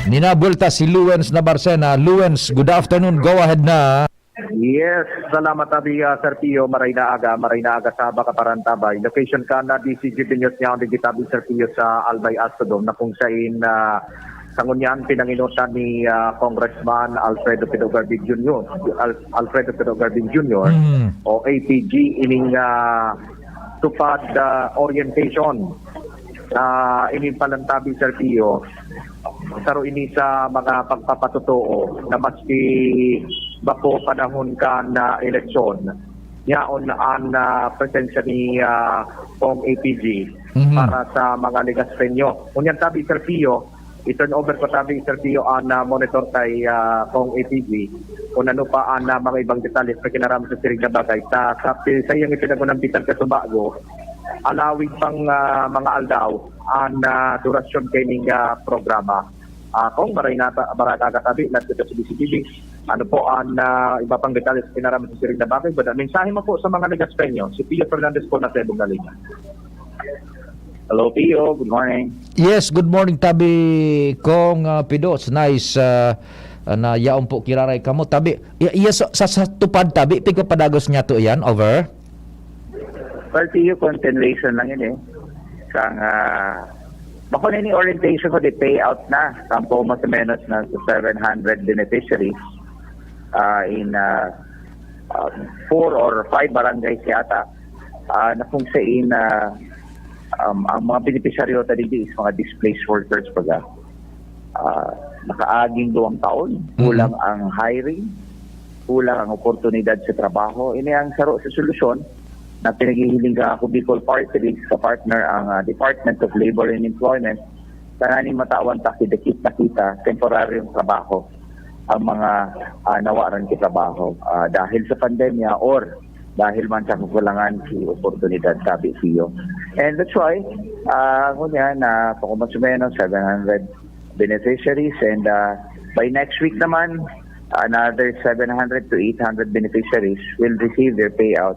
Ninabuelta si Luens Nabarcena. Luens, good afternoon. Go ahead na. Yes, salamat tabi, ah, Sir Pio. Maray na aga, maray na aga sa Bakaparan, Tabay. Location ka na D C G News niya, ang digitabi, Sir Pio, sa Albay Astrodome, na kung sain, ah, sa ngunyan, pinanginotan ni ah, Congressman Alfredo Pedro Garbin Junior, Al- Alfredo Pedro Garbin Junior Mm. o A P G, ining ah, tupad ah, orientation na ining palantabi, Sir Pio. Saro ini sa mga pagpapatotoo na maski bako panahon kan eleksyon, yaon an ah, presensya ni ah, Cong A P G Mhm. para sa mga Legaspeño. Ngunyan tabi, Sir Pio, i-turn over ko tabi, Sir Pio, an ah, monitor kay ah, Cong A P G kung ano pa an ah, mga ibang detalye sa kinaraman sa siring na bagay. Sa, sa, sa iyang ipinagunambitan kasubago, alawig pang ah, mga aldaw an ah, durasyon kaining ah, programa. Ah, kung maray na ta, maray na katabi, lahat kita sa D C T V. Ano po an ah, iba pang detalye sa kinaraman sa siring na bagay? Wala. Mensahe mo po sa mga Legaspeño. Si Pio Fernandez po na sa ibong na linya. Hello, Pio. Good morning. Yes, good morning, tabi Cong ah, Pido. It's nice ah, na yaon po kiraray kamo. Tabi, iya, iya sa, sa, sa tupad, tabi, pigpapadagos niya to yan, over? Well, Pio, continuation lang yun eh. Kang, ah, bako na ini orientation ko, the payout na. Kampo mas o menos na sa seven hundred beneficiaries ah, in ah, ah, four or five barangays yata. Ah, na kung sain na um, ang mga benepisyaryo ta digdi is mga displaced workers, baga. Ah, nakaaging duwang taon, kulang ang hiring, kulang ang oportunidad sa trabaho. Ini ang saro sa solusyon na pinaghihiling ka ako, Bicol Party List, sa partner ang ah, Department of Labor and Employment, tanganing matawan ta kidakit na kita temporaryong trabaho ang mga ah, nawaran ki trabaho ah, dahil sa pandemya or dahil man sa kakulangan ki oportunidad, sabi siyo. And that's why, ah, ngunyan, na pako mas o menos seven hundred beneficiaries, and ah, by next week naman, another seven hundred to eight hundred beneficiaries will receive their payout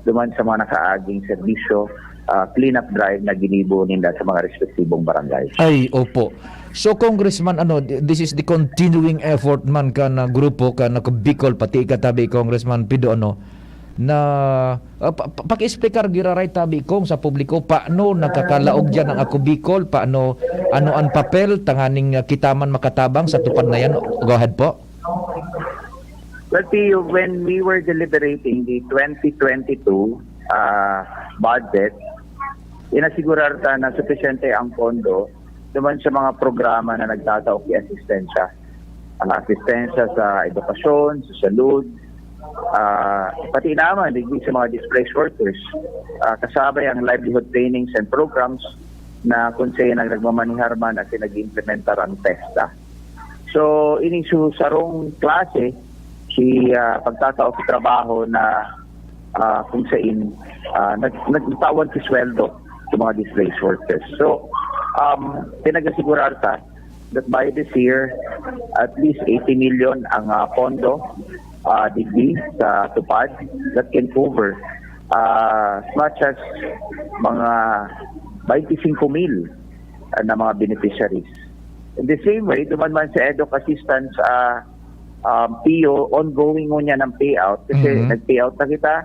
duman sa mga nakaaging serbisyo, ah, cleanup drive na ginibo ninda sa mga respetibong barangay. Ay, opo. So, Congressman, ano, this is the continuing effort man kan ah, grupo kan ah, Bicol, pati ikatabi, Congressman Pido, ano, na, ah, pa pa paki-explicar giraray tabi kong sa publiko, paano nagkakalaog diyan ang Ako Bicol, paano, ano an papel tanganing, ah, kita man makatabang sa tupad na yan? Go ahead po. Well, Pio, when we were deliberating the twenty twenty-two, ah, budget, inasigurar ta na supisyente ang pondo duman sa mga programa na nagtatao ki asistensya. Ang asistensya sa edukasyon, sa salud, ah, pati naman digdi sa mga displaced workers. Ah, kasabay ang livelihood trainings and programs na kung saan ang nagmamanihar man at nag-implementar ang TESDA. So, ini su sarong klase, si, ah, pagtatao sa trabaho na, ah, kung sain, ah, nag nagtawag si sweldo sa mga displaced workers. So, um, pinag-asigurar ta that by this year, at least eighty million ang, ah, pondo, ah, digdi sa tupad that can cover, ah, as much as mga twenty-five mil, ah, na mga beneficiaries. In the same way, duman man sa EDUK assistance, ah, um, P O, ongoing ngunyan ang payout kasi Mhm. nag-payout na kita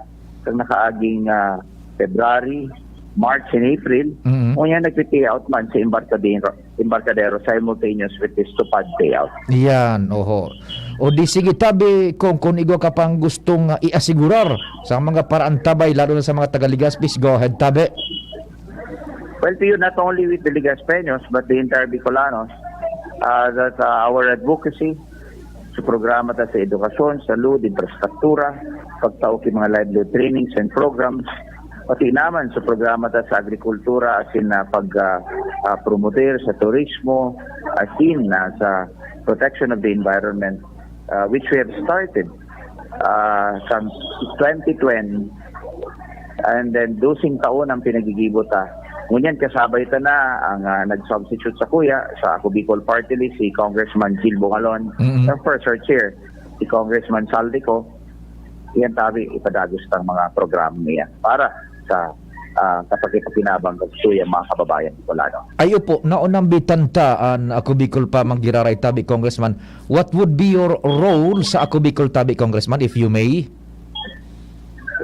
kang nakaaging, ah, February, March, and April. Mhm. Ngunyan nagpe-payout man sa Embarcadero, Embarcadero simultaneous with this tupad payout. Yan, oho. O di sige tabi kung, kung igwa ka pang gustong, ah, iasigurar sa mga paraantabay, lalo na sa mga taga Legazpi, go ahead tabi. Well, Pio, not only with the Legaspeños, but the entire Bicolanos, uh, that uh, our advocacy sa programa ta sa edukasyon, salud, infrastruktura, pagtao ki mga livelihood trainings and programs, pati naman sa programa ta sa agrikultura, as in uh, pag uh, uh, promoter sa turismo, as in uh, sa protection of the environment, uh, which we have started uh, from twenty twenty, and then dosing taon ang pinagigibo ta. Ngunyan, kasabay ta na ang ah, nag-substitute sa kuya, sa Ako Bicol Party List, si Congressman Gil Bongalon. Mm-mm. Of course, our chair, si Congressman Saldico. Yan tabi, ipadagos tang mga programa niya para sa ah, kapakipakinabang kag suya mga kababayan Bicolano. Ayo po, naunambitan ta an Ako Bicol pa manggiraray tabi, Congressman. What would be your role sa Ako Bicol tabi, Congressman, if you may?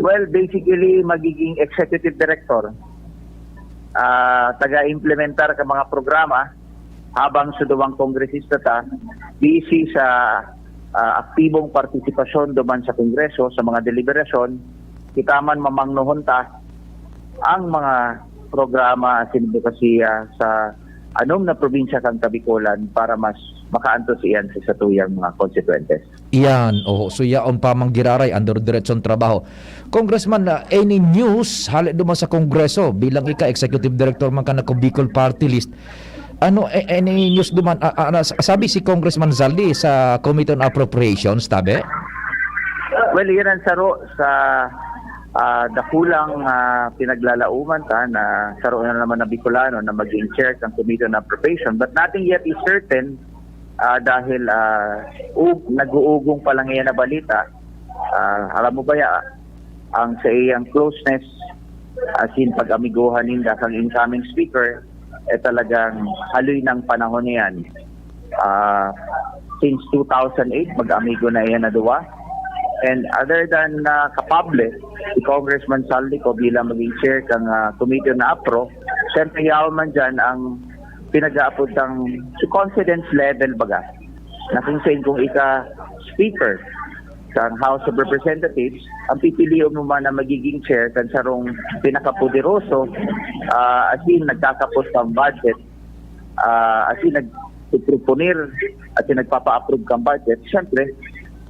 Well, basically, magiging executive director. Ah, taga-implementar ka mga programa habang sa duwang kongresista ta, busy sa ah, aktibong partisipasyon duman sa kongreso, sa mga deliberasyon, kita man mamangnohon ta ang mga programa asin adbokasiya sa anom na probinsya kan Kabikolan para mas makaantos iyan sa satuyang mga konstituentes. Iyan, oho. So, yaon pa manggiraray, an diretson trabaho. Congressman, ah, any news hale duman sa Kongreso bilang ika executive director man kan Ako Bicol Party List? Ano, a- any news duman? Ah, ah, nas- sabi si Congressman Zaldi sa Committee on Appropriations, tabi? Well, iyan ang saro sa ah, dakulang ah, pinaglalauman ta na saro na naman na Bicolano na maging chair ng Committee on Appropriation. But nothing yet is certain ah, dahil ah, ug, nag-uugong pa lang iyan na balita. Ah, alam mo ba ya, ang sa iyang closeness, as in pag-amiguhan ninda kang incoming speaker, eh talagang haloy ng panahon niyan. Ah, since two thousand eight, mag-amigo na iyan na duwa. And other than uh, Kapable, si Congressman Saldico bilang maging chair kang uh, Committee on Apro, siyempre yaon man dyan ang pinag-aapod ng confidence level baga na kung saan kung ika speaker sa House of Representatives, ang pipilion mo man na magiging chair kan sarong pinakapoderoso, ah, as in, nagkakapos ng budget, ah, as in, nagpuproponer at in nagpapa-approve kang budget, siyempre,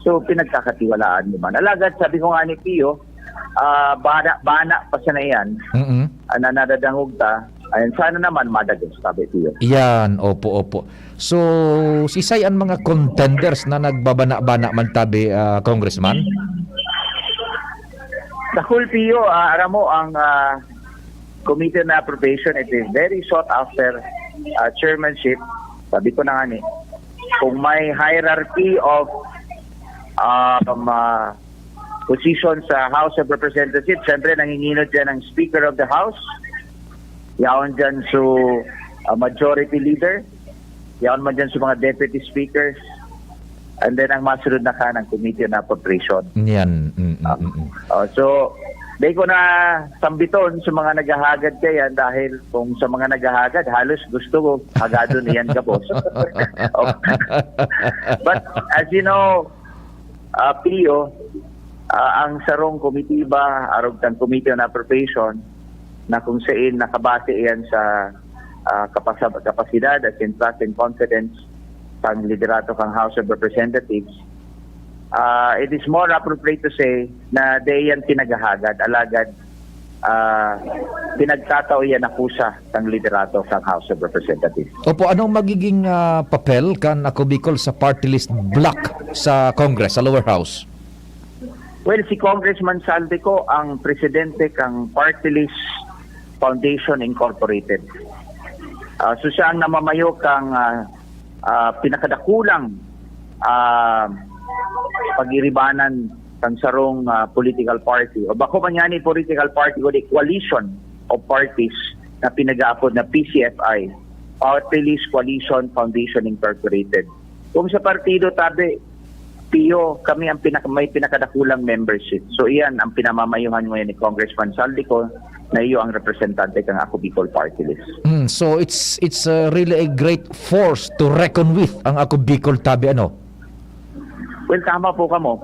so pinagkakatiwalaan mo man. Alagad, sabi ko nga ni Pio, ah, bana, bana pa siya na iyan, Mm-mm. ah, na nadadangog ta, ayan, sana naman madagos, sabi Pio. Yan, opo, opo. So, sisay an mga contenders na nagbabana-bana man tabi, ah, Congressman? Sa Kulpiyo, ah, aram mo, ang ah, Committee on Appropriation, it is very sought after ah, chairmanship. Sabi ko na nga ni, kung may hierarchy of um, ah, position sa House of Representatives, siyempre nanginginot dyan ang Speaker of the House, yaon dyan su ah, Majority Leader, yaon man dyan sa mga Deputy Speakers, And then ang masunod na kan, ang Committee on Appropriation. Yan. Mm, mm, Ah, mm, mm. oh, so, di ko na sambiton sa mga naghahagad kayan dahil kung sa mga naghahagad, halos gusto ko, hagadon iyan gabos. Oh. But as you know, ah, Pio, ah, ang sarong komitiba, arog kan Committee on Appropriation, na kung sain nakabase iyan sa, ah, kapasa-, kapasidad, as in trust and confidence, kan liderato kan House of Representatives, ah, it is more appropriate to say na di iyan pinaghahagad, alagad, ah, pinagtatao iyan na kusa kan liderato kan House of Representatives. Opo, anong magiging, ah, papel kan Ako Bicol sa party list bloc sa Congress, sa lower house? Well, si Congressman Zaldy Co ang presidente kan Party List Foundation Incorporated. Ah, so siya ang namamayo kan, ah, ah, pinakadakulang, ah, pag-iribanan kan sarong, ah, political party. O bako man ngani political party, kundi coalition of parties na pinag-aapod na P C F I, Party List Coalition Foundation Incorporated. Kung sa partido, tabi, Pio, kami ang pinaka-, may pinakadakulang membership. So, iyan ang pinamamayuhan ngayon ni Congressman Zaldy Co, na iyo ang representante kan Ako Bicol Party List. Mm, so, it's, it's, uh, really a great force to reckon with ang Ako Bicol, tabi, ano? Well, tama po kamo.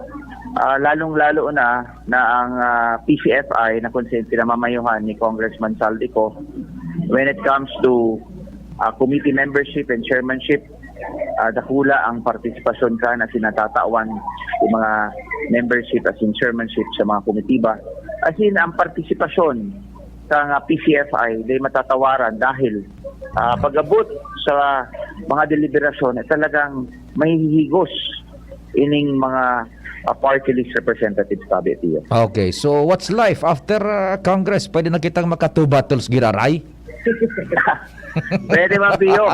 Ah, lalong-lalo na, na ang, ah, P C F I na kung saan pinamamayuhan ni Congressman Zaldy Co, when it comes to, ah, committee membership and chairmanship, ah, dakula ang partisipasyon kan, as in natatawan yung mga membership, as in chairmanship sa mga komitiba. As in, ang partisipasyon sa nga P C F I, di matatawaran dahil, ah, pag-abot sa mga deliberasyon, eh, talagang mahihigos ining mga, ah, party list representatives, tabi, Pio. Okay, so what's life after, ah, Congress? Pwede na kitang maka-two bottles giraray? Pwede man, Pio.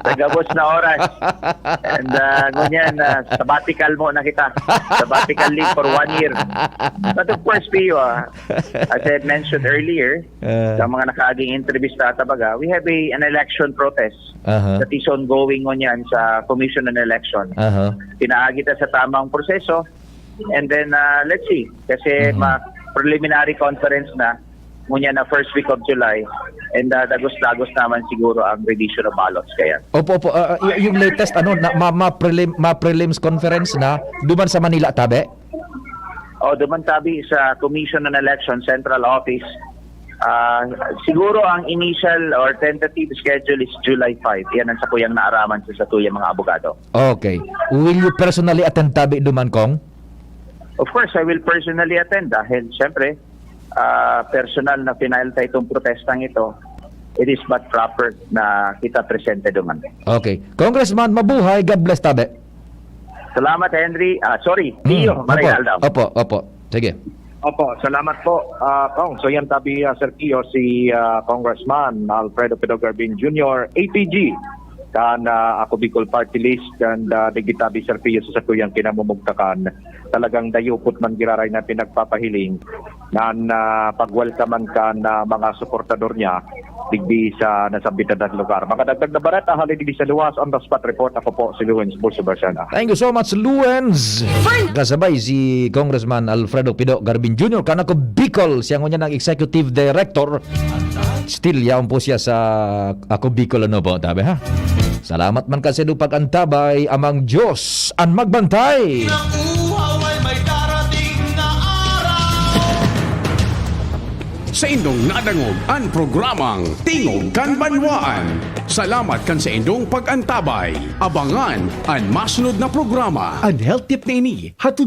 Sa gabos na oras. And, ah, ngunyan, ah, sabbatical mo na kita. Sabbatical leave for one year. But of course, Pio, ah, as I mentioned earlier, Ah. sa mga nakaaging entrevista, tabaga, we have a, an election protest Aha. that is ongoing ngunyan sa Commission on Election. Aha. Pinaagi ta sa tamang proseso, and then, ah, let's see, kasi Mhm. ma-, preliminary conference na, ngunyan na first week of July, and, ah, dagos-dagos naman siguro ang revision of ballots kaya. Opo, opo. Ah, ah, y-, yung latest, ano, na, ma-, ma-prelim-, ma-prelims conference na, duman sa Manila, tabi? O, duman tabi sa Commission on Election Central Office. Ah, siguro ang initial or tentative schedule is July five. Yan ang sakuyang naaraman sa sakuyang mga abogado. Okay. Will you personally attend tabi duman, Cong? Of course, I will personally attend dahil, siyempre, ah, personal na final ta itong protestang ito. It is but proper na kita presente duman. Okay. Congressman, mabuhay. God bless, tabi. Salamat, Henry. Ah, sorry, Mm, Pio, opo, Maray Aldaw. Opo, opo. Sige. Opo, salamat po, ah, Cong. So yan tabi, ah, Sir Pio, si, ah, Congressman Alfredo Pedro Garbin Junior, A P G, kan, ah, Ako Bicol Party List, and, ah, digdi tabi, Sir Pio, sa sakuyang kinamumugtakan. Talagang dayupot man giraray na pinagpapahiling na, na pag-welcome kan, ah, mga suportador niya digdi sa nasambitan na lugar. Makadagdag na bareta, hali digdi sa luwas, on the spot report. Ako po si Luens Bulso Barcena. Thank you so much, Luens. Kasabay si Congressman Alfredo Pido Garbin Junior, kan Ako Bicol. Siya ngunyan ang executive director. Still, yaon po siya sa Ako Bicol, ano po, tabi, ha? Salamat man kasi do pag-antabay, amang Diyos an magbantay. Nakuha ay may darating na araw. Saindong nadangog an programang Tingog kan Banwaan. Salamat kan saindong pag-antabay. Abangan an masunod na programa. An health tip na ini, hatod